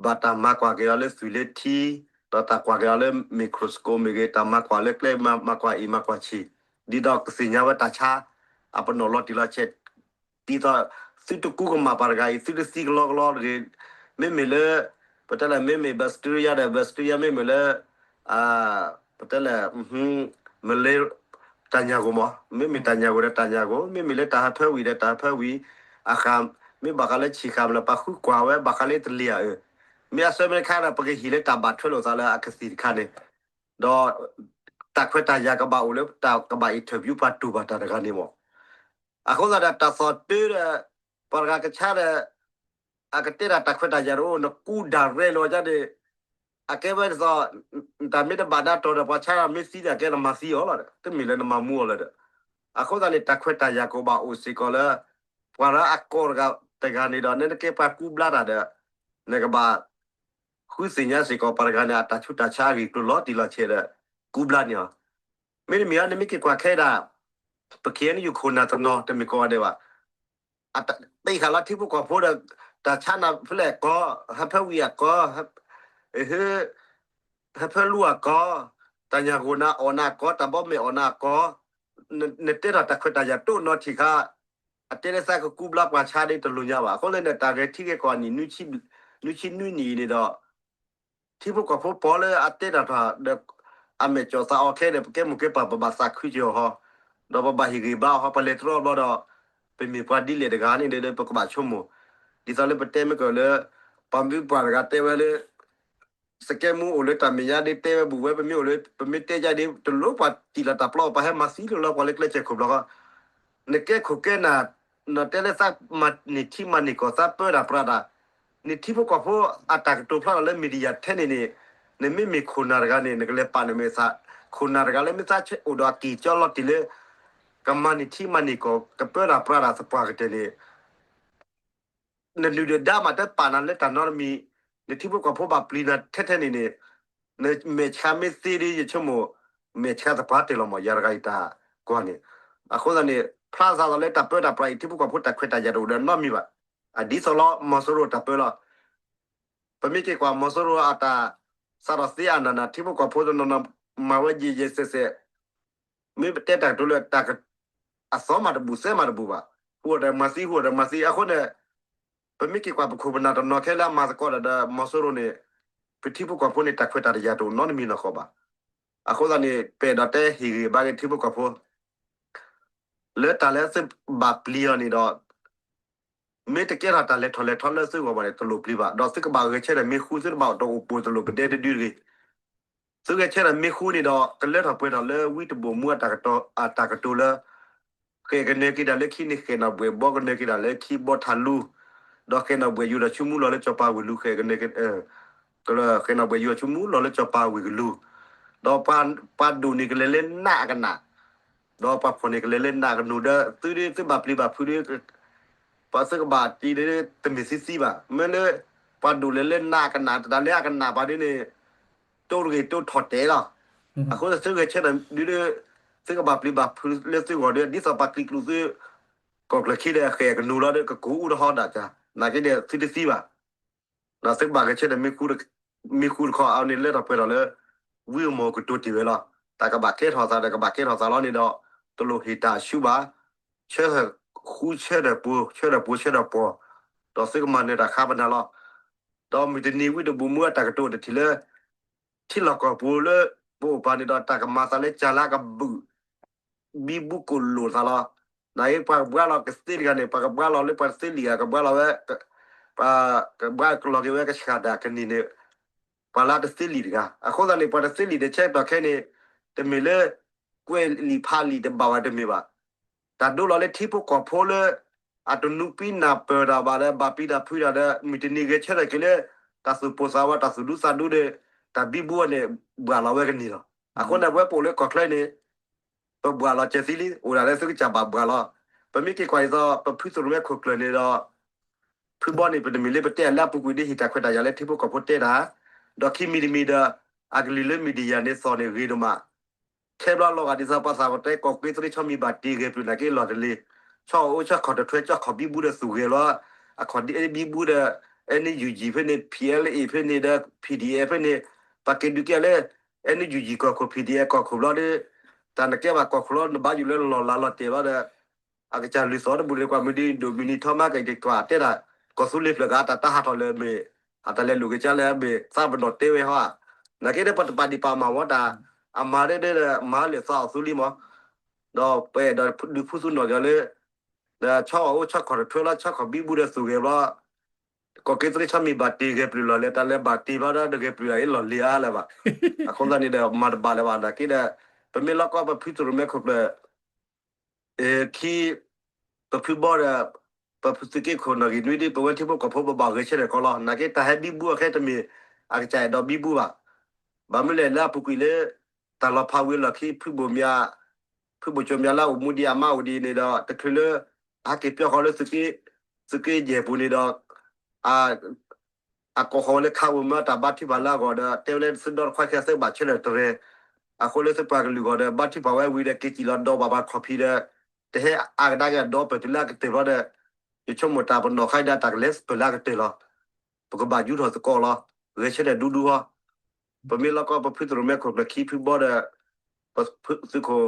ဘၣ်တၢ်မၤကွၢ်က့ၤအီၤလၢသွံၣ်လၢထံ, ဒီးတၢ်ကွၢ်က့ၤအီၤလၢ microscope မ့ၢ်ဂ့ၤ, တၢ်မၤကွၢ်လၢကျဲမၤကွၢ်အံၤမၤကွၢ်ဆံး ဒ်သိးကသ့ၣ်ညါဝဲတၢ်ဆါ အပနီၣ်လီၤတံၢ်လီၤဆဲး ဒ်သိး သုတကူကမၣ်ပှၤတဂၤအံၤ သုတသံကလီကလီတဂ့ၤ. မ့မ့ၢ်လၢ ပတဲလၢ မ့မ့ၢ် Bacteria ဒီး Bacteria မ့မ့ၢ်လၢ ပတဲလၢ မလဲ တၢ်ညၣ်ဂိၢ်မး, မ့မ့ၢ်တၢ်ညၣ်ဂိၢ်ဒီးတၢ်ညၣ်ဂိၢ်, မ့မ့ၢ်လၢတၢ်ဟၢဖၢဝံၤဒီးတၢ်ဟၢဖၢဝံၤ, အဃၢ် မ့ၢ်ဘၣ်ဃးလၢဆံၣ်ဃၢ်မးလၢပှၤဃုကွၢ်ဝဲ ဘၣ်ဃးလၢတလံၤဧါအၢ, မ့ၢ်အဆၢမ့ၢ်တခါဒီး ပကဟ့ၣ်လၢတၢ်ဘၣ်ထွဲလိာ်သးလၢအကသံၣ်တခါန့ၣ်, ဒီး တၢ်ခွဲးတၢ်ယာ်ကဘၣ်အိၣ်လၢတၢ်ကဘၣ် interview ပှၤတူၢ်ဘၣ်တၢ်တဂၤန့ၣ်မး. အဃိသတးဒီး တၢ်သီၣ်တၢ်ဒီး ပှၤတဂၤကဆါဒီး အကတဲတၢ်တၢ်ခွဲးတၢ်ယာ်တအိၣ် နကူဒၣ်ရဲလီၤဒ်န့ၣ်, အကဲဝဲဒ်သိး တၢ်မ့ၢ်တဘၣ်ဒၣ်တီၤဒီး ပှၤဆါမ့ၢ်သံန့ၣ် အကဲနမၤသံအီၤလီၤဒီး တမ့ၢ်လၢနမၤမူအီၤလၢၤဒီး, အဃိသတးန့ၣ် တၢ်ခွဲးတၢ်ယာ်ကဘၣ်အိၣ်စ့ၢ်ကီးလၢ ပှၤလၢအကီၢ်တဂၤတဂၤန့ၣ်ဒီး နကဲပှၤကူဘျါတၢ်ဒီး နကဘၣ် ဃုသ့ၣ်ညါစ့ၢ်ကီးပှၤတဂၤန့ၣ် အတၢ်ဆူးတၢ်ဆါအဂ့ၢ်ကျိၤလီၤတံၢ်လီၤဆဲးဒီး ကူဘျါန့ၢ်အီၤ. မ့တမ့ၢ် နမ့ၢ်က့ၤကွၢ်ခဲဒၣ် ပ ခ့ၣ်အဲၣ်ယူၣ် ခိၣ်နၢ်တနီၤ တမ့ၢ်ကိးဂၤဒဲးဘၣ်, ပဟးလီၤထံဖိကီၢ်ဖိဒီး တၢ်ဆါနၢ်ဖဲလဲၣ်အကီ, ဟၢဖၢဝံၤအကီ, ဟၢဖၢလူၤအကီ, တၢ်ညၣ်ဂိၢ်နၤအီၣ်နၤအကီ, တၢ်ဘီမဲာ်အီၣ်နၤအကီ, နတဲထီၣ်တၢ်ခွဲးတၢ်ယာ်တိၢ်နီၣ်ထံၣ်ခါ အတဲလၢသးကကူဘျါပှၤဆါဒ်တလိၣ်ညါဘၣ်. အဃိန့ၣ်ဒီး တၢ်ဂဲၤထံဂဲၤကီၢ်အနံၣ် နွံဆံနွံနံၣ်အံၤန့ၣ်ဒီး ထံဖိကီၢ်ဖိပှၤလၢအတဲတၢ်တၢ်ဒီး အမဲာ်ကၠီၣ်သးအီခဲဒီး ပကဲမိၢ်ကဲပၢ် ပဘၣ်သးခုက့ၤအီၤဟီ, ဒီးပဘၣ်ဟ့ၣ်ဂံၢ်ဘါအီၤဟီ, ပလဲၤတရီတဘျီဒီး ပမ့ၢ်ပှၤဒ်လဲၣ်တဂၤန့ၣ်ဒီး ပကဘၣ်ဆိကမိၣ်, ဒ်သိးလၢပတဲမ့ၢ်ကီးလၢ ပှၤမုၢ်ပှၢ်တဂၤတဲဝဲလၢ စကဲမူအိၣ်လၢတၢ်မဲာ်ညါဒ်တဲဝဲဘူးဝဲ ပမ့ၢ်အိၣ်လၢ ပမ့ၢ်တဲယါဒ် တလိၣ်ပှၤတံၢ်လီၤတၢ်ပျီ ပှၤဟဲမၤသံလိာ်လီၤပှၤလၢကျဲစၢၤခိၣ်ဘျီဃီ, နကဲခိၣ်ကဲနၢ် နတဲလၢသးမၤန့ၢ်ထံမၤန့ၢ်ကီၢ် သးပၢတၢ်ပြးတၢ်, န့ၢ်ထံဖိကီၢ်ဖိအတၢ်ကတိၤဖျါလီၤလၢ media ထဲန့ၣ်န့ၣ်, နမ့မ့ၢ်ခိၣ်နၢ်တဂၤန့ၣ် နကလဲၤပာ်နမဲာ်သး, ခိၣ်နၢ်တဂၤလၢမ့ၢ်သးအိၣ်ဒီးအက့ၢ်ကၠီလီၤတံၢ်လၢ ကမၤန့ၢ်ထံမၤန့ၢ်ကီၢ် ကပၢတၢ်ပြးတၢ်သပှၢ်ကတၢၢ်န့ၣ် နဒုၣ်ဒုၣ်ဒါမးတပာ်နၤလၢတၢ်နီတမံၤ, နထံဖိကီၢ်ဖိဘၣ်ပျံၤနၤထဲထဲန့ၣ်န့ၣ်, နမဲာ်ဆှးမ့ၢ်သ့ဒီး ယဆိကမိၣ် မဲာ်ဆှးသပှၢ်တၢၢ်လီၤမး ယၤတဂၤအံၤတၢ်ကွၢ်န့ၣ်, အဃိသတးန့ၣ် ဖျါသးလီၤလၢတၢ်ပၢတၢ်ပြးအံၤ ထံဖိကီၢ်ဖိတၢ်ခွဲးတၢ်ယာ်တအိၣ်ဒီးနီတမံၤဘၣ်. အဒ်သိးလီၤ မီၤစိရိၤတၢ်ပၢလီၤ. ပမ့ၢ်က့ၤကွၢ်မီၤစိရိၤအတၢ် စးထီၣ်သ့အနၢ်နၢ် ထံဖိကီၢ်ဖိတနီၤနီၤ မၤဝဲယဲၢ်ယဲၢ်စဲးစဲး မ့ၢ်ပတဲတၢ်ကတိၤလၢ အသီမးတဘူၣ် သဲမးတဘူၣ်ဘၣ်, ဟူအီၤဒီးမၤသံ ဟူအီၤဒီးမၤသံ အဃိန့ၣ် ပမ့ၢ်က့ၤကွၢ်ပခိၣ်ပနၢ်တနီၤခဲလၢအမၤသကိးတၢ်ဒီးမီၤစိရိၤန့ၣ်, ပထံဖိကီၢ်ဖိန့ၣ် တၢ်ခွဲးတၢ်ယာ်တအိၣ်နီတမံၤနီၢ်ကီၢ်ဘၣ်. အဃိသတးန့ၣ် ပအဲၣ်ဒိးတဲဟ့ၣ်ဂံၢ်ဘါက့ၤထံဖိကီၢ်ဖိ လၢတၢ်လၢသုဘၣ်ပျံၤအီၤန့ၣ်ဒီး မ့ၢ်တကဲထီၣ်တၢ်လဲၤထီၣ်လဲၤထီလၢသုဂီၢ်ဘၣ်န့ၣ် တလိၣ်ပျံၤဘၣ်, ဒီးသုကဘၣ်ဂဲၤဆၢထၢၣ်မ့ၢ်ဃူ သုတဘၣ်တအိၣ်ပိာ်တလိၣ်ပဒဲတဒုတဂ့ၤ. သုဂဲၤဆၢထၢၣ်မ့ၢ်ဃူန့ၣ်ဒီး ကလၢထီၣ်ပှဲၤထီၣ်လၢဝံတဘိၣ်မူအတၢ်ကတိၤ အတၢ်ကတိၤလၢ ဃဲၣ်ကနၢၤက့ၤတၢ်လၢခံန့ၣ် ဃဲၣ်နီၣ်ဘှဲၣ် ဘီကနၢၤက့ၤတၢ်လၢခံ ဘီထးလူ, ဒီးဃဲၣ်နီၣ်ဘှဲၣ်ယူၤဒီးဆူမူလီၤလၢစီၤပၤဝ့ၢ်လူၤ ဃဲၣ်ကနၢၤက့ၤ ဃဲၣ်နီၣ်ဘှဲၣ်ယူၤဒီးဆူမူလီၤလၢစီၤပၤဝ့ၢ်ကလူၤ, ဒီးပှၤဒိၣ်န့ၣ်ကလဲၤလၢနးအကနၣ်, ဒီးပှၤဖှီၣ်န့ၣ်ကလဲၤလၢနးကနိၣ်ဒီး သုဒ်သုဘၣ်ပျံၤဘၣ်ဖုးဒီး ပှၤသုကဘၣ်တံၤဒီး တမ့ၢ်သံသံဘၣ်. မ့ၢ်လၢ ပှၤဒိၣ်လဲၤလၢနးအကနၣ် တၢ်လၢအကနၣ်ပှၤဒ်န့ၣ် တိၢ်တဂ့ၤတိၢ်ထီၣ်တဲာ်လီၤ. အဃိသုဂဲၤဆၢထၢၣ်ဒ်ဒီး သုကဘၣ်ပျံၤဘၣ်ဖုးလၢသုဂီၢ်ဒီး ဒ်သိးပှၤကံၢ်ကျူးသု ကီၢ်ကျၢၢ်ခံဒီး ဃဲၣ်ကနိၣ်လီၤဒီး ကကူးအူတဟီဒၣ်ကၢ် နာ်က့ဒီးသုတသံဘၣ်. ဒီးသုကဘၣ်ဂဲၤဆၢထၢၣ် မ့ၢ်ဃူတခီအံၤန့ၣ် လၢထီၣ်ပှဲၤထီၣ်လၢ ဝံအမီၢ်ကတိၤတ့ၢ်ဝဲလီၤ. တၢ်ကဘၣ်ကဲထီၣ်သးဒီးကဘၣ်ကဲထီၣ်သးလီၤန့ၣ်ဒီး တလိၣ်ဟ့ၣ်တၢ်ဆူၣ်ဘၣ်. ဆၢထၢၣ်ဃူဆၢထၢၣ်ပှဲၤ ဆၢထၢၣ်ပှဲၤဆၢထၢၣ်ပှဲၤ, ဒီးသုကမၤနၢၤတၢ်ခါပနၢ်လီၤ. ဒီးမုၢ်တနံၤဝံတဘိၣ်မူအတၢ်ကတိၤတထံၣ်လၢ ထံလီၢ်ကီၢ်ပူၤလၢ ပအိၣ်ပာ်န့ၣ်ဒီး တၢ်ကမၤသးလၢကၢ်လၢအကဘုၣ် ဘံဘူကိၣ်လိာ်သးလီၤ. နာ်က့ပှၤကဘှါလီၤကသ့တဂၤန့ၣ် ပှၤကဘှါလီၤလၢပှၤတသ့လံာ်ဂၤ ကဘှါလီၤဝဲ ပှၤကဘှါကလီၤက့ၤဝဲကဆှၣ်တၢ်ကနံၤန့ၣ် ပှၤလၢတသ့လံာ်တဂၤ. အဃိသတးန့ၣ် ပှၤတသ့လံာ်တဆဲးတီၢ်ခဲန့ၣ် တမ့ၢ်လၢ ကွဲးလံာ်ဖးလံာ်တဘၣ်ဝဲတမ့ၢ်ဘၣ်. တၢ်ဒိလီၤလၢထံဖိကီၢ်ဖိလၢ အတနူပံနၢ်ပၢၢ်တၢ်ဘၣ်ဒီး ဘၣ်ပျံၤတၢ်ဖုးတၢ်ဒီး မုၢ်တနံၤဂဲၤဆၢထၢၣ်က့ၤလၢ တၢ်သူၣ်ပိၢ်သးဝး တၢ်သူၣ်ဒူသးဒူဒီး တၢ်ဘံဘူဝဲန့ၣ် ဘှၣ်လီၤဝဲကနံၤလီၤ. အဃိန့ၣ် ပဝဲပအိၣ်လၢကီၢ်ချၢန့ၣ် ပဘှၣ်လီၤစၢၤသံလံ အိၣ်ဒၣ်လၢသုကစၢ်ဘၣ်ဘှၣ်လီၤ. ပမ့ၢ်က့ၤကွၢ်ဒ်သိး ပဖုသရိာ်ဝဲခိၣ်ကျၢၢ်န့ၣ်ဒီး ဖုဘီန့ၣ် ပတမ့ၢ်လၢပတဲအလၢအပူၤကွံာ်ဒ်ဟ့ၣ်တၢ်ခွဲးတၢ်ယာ်လၢထံဖိကီၢ်ဖိတဲတၢ်, ဒီးခံမံၤတမံၤဒီး အကလုၢ်လၢ media န့ၣ်သီၣ်န့ၣ်ဂ့ၤဒိၣ်မး ခဲဘျီလီၤဂာ်ဒ်သိးပှၤသးပှၢ်တဲကီၢ်က့သရ့ဆီမံၤဘၣ်တ့ဂဲၤပျုၢ်နာ်က့လီၢ်တလ့ၤ, ဆီအိၣ်အိၣ်ဆီခီၣ်တထွဲ ကၠီၣ်ခီၣ်ဘံဘူဒီးသူၣ်ဂဲၤလီၤ, အခီၣ်ဒ်ဘံဘူဒီး NUG ဖဲန့ၣ် PLA ဖဲန့ၣ်ဒီး PDF ဖဲန့ၣ်, ပှၤက့ၤဒုးကဲလၢ NUG ကီၢ်ခိၣ် PDF ကီၢ်ခိၣ်ဘျီဒီး တၢ်နကဲဘၣ်ကီၢ်ခိၣ်လီၤ နဘၣ်ယိၣ်လၢလီၢ်လၤလီၤတဲာ်လီၤဒီး အကစၢ်လုၢ်သီၣ်တဘူၣ်န့ၣ် ကွၢ်မုၢ်ဒံးဒိၣ်မုၢ်နံၤထီမး ကတဲာ်ကွၢ်တဲဒၣ် ကီၢ်သူလ့ၤဖျၢၣ်ဂၤ တၢ်တၢ်ဟးထီၣ်လၢမ့ၢ် အတၢ်လဲၤလိာ်က့ၤကၠါလၢအမ့ၢ် သးပနီၣ်တဲဝဲဟီဧါ, နာ်က့ဒီးပတပာ်ဒံးပာ်မၤဝဲတၢ် အမၤဒ်ဒီး မၤလၢသးအီၤသူလံမး, ဒီးပအဲၣ်ဒိးဒုးဖူသူၣ်နီၣ်က့ၤအီၤလၢ ဒီးဆီအိၣ်ဆီခီၣ်တထွဲလီၤ ဆီခီၣ်ဘံဘူဒီးသူၣ်ဂဲၤဘျီ ကီၢ်က့သရ့ဆီမ့ၢ်ဘၣ်တ့ၢ်ဂဲၤပျုၢ်လီၤလဲၤ တၢ်လၢဘၣ်တ့ၢ်ဘျီဒီးတဂဲၤပျုၢ်လီၤအ့ၣ်လီၤလ့ၤအါလၢၤဘၣ်. အဃိသတးန့ၣ်ဒီး မၤတဘၣ်လၢၤဘၣ် နာ်က့ဒီး ပမ့ၢ်လီၤကီပဖုသရိၣ်မဲခိၣ်ကျၢၢ် ခံ ပဖုဘီဒီး ပဖုသုးက့ခိၣ်နီၣ်ဂံၢ်နွံဒ် ပဝဲထံဖိကီၢ်ဖိပဘၣ်ဂဲၤဆၢထၢၣ်ကီးလီၤ. နာ်က့တၢ်ဟဲဘံဘူအခဲတမ့ၢ် အကစၢ်အဲၣ်ဒိးဘံဘူဘၣ်. ဘၣ်မနုၤလဲၣ်လၢအပူၤကွံာ်လၢ တၢ်လီၤဖးဝံၤအလီၢ်ခံ ဖုဘိၣ်မၠး ဖုဘိၣ်ကၠိမၠးလၢအအိၣ်မူဒံးအမါအိၣ်ဒံးန့ၣ်ဒီး တချုးလၢ အဟးက့ၤပၠီဃီလၢ သုးက့ယဲၢ်ပူၤန့ၣ်ဒီး အကိးဃီၤဝဲလၢခးဝဲမၢတၢ်ဘါထုကဖၣ်လၢအဂီၢ်ဒီး တဲဝဲလၢသုဒီတခွါခံဂၤသုဘၣ်ဆၢထၢၣ်တရံး, အဃိလၢသုပှၤကလုာ်ဂီၢ်ဒီး ဘါထုကဖၣ်ဝဲဝံၤဒီး က့ၤစံၣ်လီၤဒီးဘၣ်ပှၤခီၣ်ဖံးဒီး တဟဲအါကဒါက့ၤအဒီးပတုၤလၢအကတၢၢ်ဘျီဒီး ယဆိကမိၣ်တၢ်ပနီၣ်ဃါဒီးတၢ်ကလဲၤပၢၢ်လၢအကတၢၢ်လီၤ. ပကဘၣ်ယူထီၣ်သကိးလီၤ. ဂဲၤဆၢထၢၣ်ဒူဒူဟီ ပမ့ၢ်လီၤကီပဖုသရိၣ်မဲခိၣ်ကျၢၢ်ခံဖုဘီဒီး ပသုးခိၣ်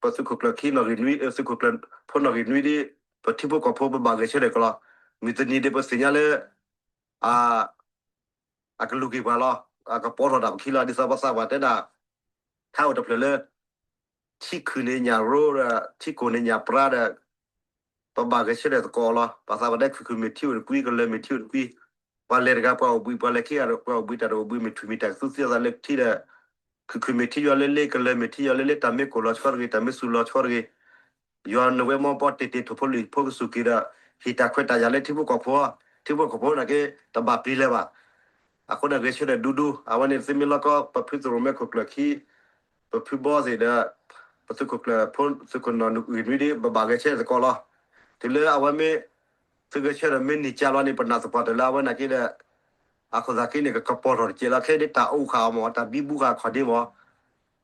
ပသုးခိၣ်ကျၢၢ်ခံနီၣ်ဂံၢ်နွံ သုးခိၣ်ကျၢၢ်ဖိနီၣ်ဂံၢ်နွံဒ် ပထံဖိကီၢ်ဖိပဘၣ်ဂဲၤဆၢထၢၣ်ကီးလီၤ. မုၢ်တနံၤဒ်ပသ့ၣ်ညါလၢ အကလူၤက့ၤပှၤလီၤ. အကပီၤထီၣ်တၢ်ပခံလီၤ. ဒ်သိးပသးပှၢ်တဲဒၣ် ထါအိၣ်တဖျၢၣ်လၢ ထံခုၣ်န့ၣ်ညၣ်ရိဒီး ထံကိၢ်န့ၣ်ညၣ်ပြါဒီး ပဘၣ်ဂဲၤဆၢထၢၣ်သကိးလီၤ. ပသးပှၢ်တဲ ခုၣ်ခုၣ်မ့ၢ်ထံအိၣ်တကွံ ကလၢၢ်မ့ၢ်ထံအိၣ်တကွံ ပှၤလဲၤတဂၤပှၤအိၣ်ဘှံး ပှၤလဲၤခံဂၤဒီးပှၤအိၣ်ဘှံး တၢ်တအိၣ်ဘှံး မ့ၢ်ထူၣ်မ့ၢ်တၢ်ကသူသ့အသးလၢထံဒီး ခုၣ်ခုၣ်မ့ၢ်ထံယွၤလၢလ့ ကလၢၢ်မ့ၢ်ထံယွၤလၢလ့ တၢ်မ့ၢ်ကိၢ်လီၤဆီတဂ့ၤ တၢ်မ့ၢ်စူၤလီၤဆီတဂ့ၤ ယွၤနဝဲမီပီတ့ၢ်တ့ၢ်ထိၣ်ဖိလံၣ်ဖိကစူၢ်က့ၤဒီး ဟ့ၣ်တၢ်ခွဲးတၢ်ယာ်လၢထံဖိကီၢ်ဖိ ထံဖိကီၢ်ဖိနာ်က့ တဘၣ်ပျံၤလၢၤဘၣ်. အဃိန့ၣ်ဂဲၤဆၢထၢၣ်ဒူဒူ အဝဲန့ၣ်သုမ့ၢ်လီၤကီ ပဖုသရိၣ်မဲခိၣ်ကျၢၢ်ခံ ပဖုဘီသ့ၣ်ဒီး ပသုးခိၣ်ကျၢၢ်ဖိ သုးခိၣ်နီၣ်ဂံၢ်နွံဒ် ပဘၣ်ဂဲၤဆၢထၢၣ်သကိးလီၤ. တုၤလၢအဝဲမ့ၢ် သုဂဲၤဆၢထၢၣ်မ့ၢ်န့ၢ်ကၢ်လီၤန့ၣ် ပနာ်သပှၢ်တၢၢ်လၢအဝဲနာ်က့ဒီး အခိၣ်သးက့န့ၣ် ကကပီၤထီၣ်တက့ၢ်လီၤ. ခဲဒ်တၢ်အိၣ်ဃာ်အီၤမ့ၢ် တၢ်ဘံဘူဃာ်အခီၣ်ဒ့မ့ၢ်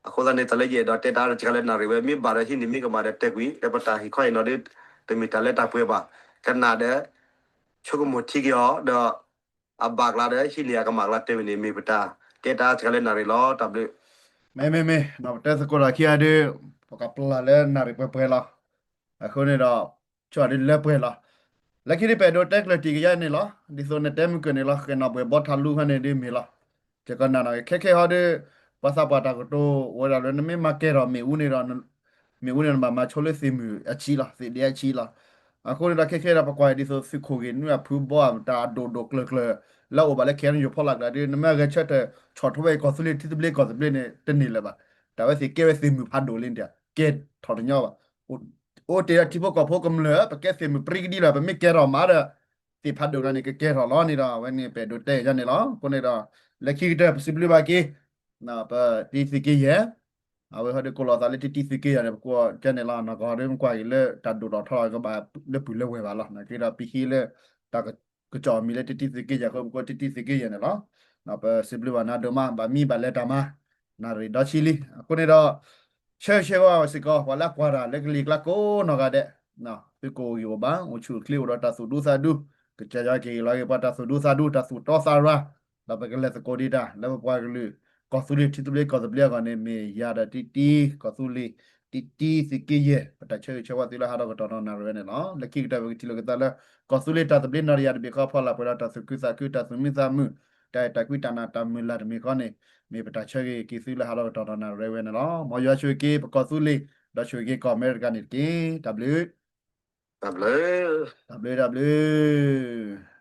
အဃိသတးန့ၣ် တၢ်လၢယအဲၣ်ဒိးတဲတၢ်တခါလၢနၣ်ရံၣ်ဝဲ မ့ၢ်ဘၣ်ဒီးဟံးန့ၢ်မ့ၢ်ကမၣ်ဒီးတဲကွံာ် လၢပတၢ်ဟ့ၣ်ခီဟ့ၣ်နီၤဒီး တမ့ၢ်တၢ်လၢတၢ်ပှဲၤဘၣ်. ကနၣ်ဒီး ဆိကမိၣ်ထံက့ၤအီၤဒီး အဘၣ်ကျါဒီးဟံးန့ၢ်အကမၣ်ကျါတဲဝဲန့ၣ် မ့ၢ်ပတၢ်တဲတၢ်တခါလၢနၣ်ရံၣ်လီၤ. တၢ်ဘျုး မ့မ့မ့ ပတဲသကိးတၢ်ခံဂၤဒီး ပကပျၢ်လၢနၣ်ရံၣ်ပှဲၤပှဲၤလီၤ. အဃိန့ၣ်ဒီး ဆိၣ်ဒ်လၢပှဲၤလီၤ. လၢခံဒ်ပအဲၣ်ဒိးတဲကျၢၢ်တံၢ်ကယါန့ၣ်လီၤ. ဒ်သိးနတဲမုၢ်ကၢၢ်န့ၣ်လီၤ. ဃဲၤနီၣ်ဘှဲးဘီထးလူဃီန့ၣ်ဒ်မ့ၢ်လီၤ. ကကနၣ်နီၣ် ခဲခဲဟီဒီး ပှၤသးပှၢ်တၢ်ကတိၤဝဲဒၣ်လၢ နမ့ၢ်မၤကဲထီၣ်မ့ၣ်အူန့ၣ်ဒီး မ့ၣ်အူန့ၣ်နဘၣ်မၤဆိလၢသ့ၣ်မုၢ်အဆံးလီၤ သ့ၣ်ဒ့အဆံးလီၤ. အဃိန့ၣ်ဒီးခဲခဲဒီးပကွၢ်ဒ်သိးသုးခိၣ်ဂ့ၤနွံအဖုဘီအတၢ်အဒိၣ်ဒိၣ်ကျၢၤကျၢၤ လၢအအိၣ်ဘၣ်လၢ KNU ဖီလာ်ကျါဒီး နမ့ၢ်ဂဲၤဆၢထၢၣ်ဆီၣ်ထွဲဝဲကီၢ်သူလ့ၤထံသဘျ့ကီၢ်သဘျ့န့ၣ် တန့ၢ်လၢၤဘၣ်. တၢ်ဝဲသ့ၣ်ကဲဝဲသ့ၣ်မုၢ်ဖးဒိၣ်လံန့ၣ် ကဲထီၣ်တညီဘၣ်. အိၣ်တ့ၢ်ဒီးထံဖိကီၢ်ဖိကမျၢၢ် ပကဲသ့ၣ်မုၢ်ပြံကဒံလီၤ ပမ့ၢ်ကဲထီၣ်မးဒီး သ့ၣ်ဖးဒိၣ်ကျါန့ၣ် ကကဲထီၣ်လီၤန့ၣ်ဒီး အဝဲန့ၣ်ပအဲၣ်ဒိးတဲယါန့ၣ်လီၤ. အဃိန့ၣ်ဒီး လၢခံကတၢၢ်ပစံးဘျုးဘၣ်က့ၤ ပတံၤသုးက့ယဲၢ် အဝဲဟီဒီးကိးလီၤသးလၢတံၤတံၤသုးက့ယဲၢ်န့ၣ် ပကိးကဲန့ၣ်လီၤ. နီၢ်ကီၢ်ဟီဒီးမကွၢ်က့ၤလၢတၢ်ဒိၣ်ထီၣ်ထီထီၣ်ကဘၣ်လၢပုၢ်လၢဝဲၢ်ဘၣ်လီၤ. နာ်က့ဒီးပဟံးလၢတၢ်ကစီၣ်အမံၤလၢတံၤတံၤသုးက့ယဲၢ်အဃိ ပကိးတံၤတံၤသုးက့ယဲၢ်န့ၣ်လီၤ. ပစံးဘျုးဘၣ်နၤဒိၣ်မး ဘၣ်မံဘၣ်လဲၤတၢ်မၤ နၣ်ရံၣ်ဒီဆံလံ. အဃိန့ၣ်ဒီး ဆၢဂ့ၤဆၢဝါစ့ၢ်ကီး ပှၤလၢအကွၢ်တၢ်လၢကလံၤကျါကိးနီၢ်ဂၤဒဲး သုကအိၣ်ဂံၢ်အိၣ်ဘါ အိၣ်ဆူၣ်အိၣ်ချ့ အိၣ်ဒီးတၢ်သူၣ်ဒူသးဒူ ကစၢ်ယွၤကဟ့ၣ်လီၤက့ၤပှၤတၢ်သူၣ်ဒူသးဒူ တၢ်သူၣ်တီသးရၤ ဒီးပကလဲၤသကိးဒံးတၢ် လၢပပှၤကလုာ် ကီၢ်သူလ့ၤထံသဘျ့ကီၢ်သဘျ့အဂီၢ်န့ၣ် မ့ၢ်ယၤဒီးတံၤတံၤ ကီၢ်သူလ့ၤ တံၤတံၤသုးက့ယဲၢ် ပတၢ်ဆၢဂ့ၤဆၢဝါသုလၢဟးထီၣ်ကတီၢ်ဒီးနၣ်ရံၣ်ဝဲန့ၣ်လီၤ. လၢခံကတၢၢ်ပကထံၣ်လိာ်က့ၤသးလၢ ကီၢ်သူလ့ၤတၢ်သဘျ့နီၣ်တယၢ်တဘ့ၣ်ဃီ ဖီလာ်ပှဲၤဒီးတၢ်သူၣ်ခုသးခု တၢ်သူၣ်မံသးမုာ် တၢ်အဲၣ်တၢ်ကွံတၢ်နးတၢ်မုာ်လၤတမံၤဃီန့ၣ် မ့ၢ်ပတၢ်ဆၢဂ့ၤက့ၤသုလၢဟးထီၣ်ကတီၢ်ဒီးနၣ်ရံၣ်ဝဲန့ၣ်လီၤ. မ်ယွၤဆိၣ်ဂ့ၤက့ၤ ပကီၢ်သူလ့ၤ ဒီးဆိၣ်ဂ့ၤက့ၤကီၢ်အမဲရကၤန့ၣ်တက့ၢ်. တၢ်ဘျုး တၢ်ဘျုး တၢ်ဘျုး တၢ်ဘျုး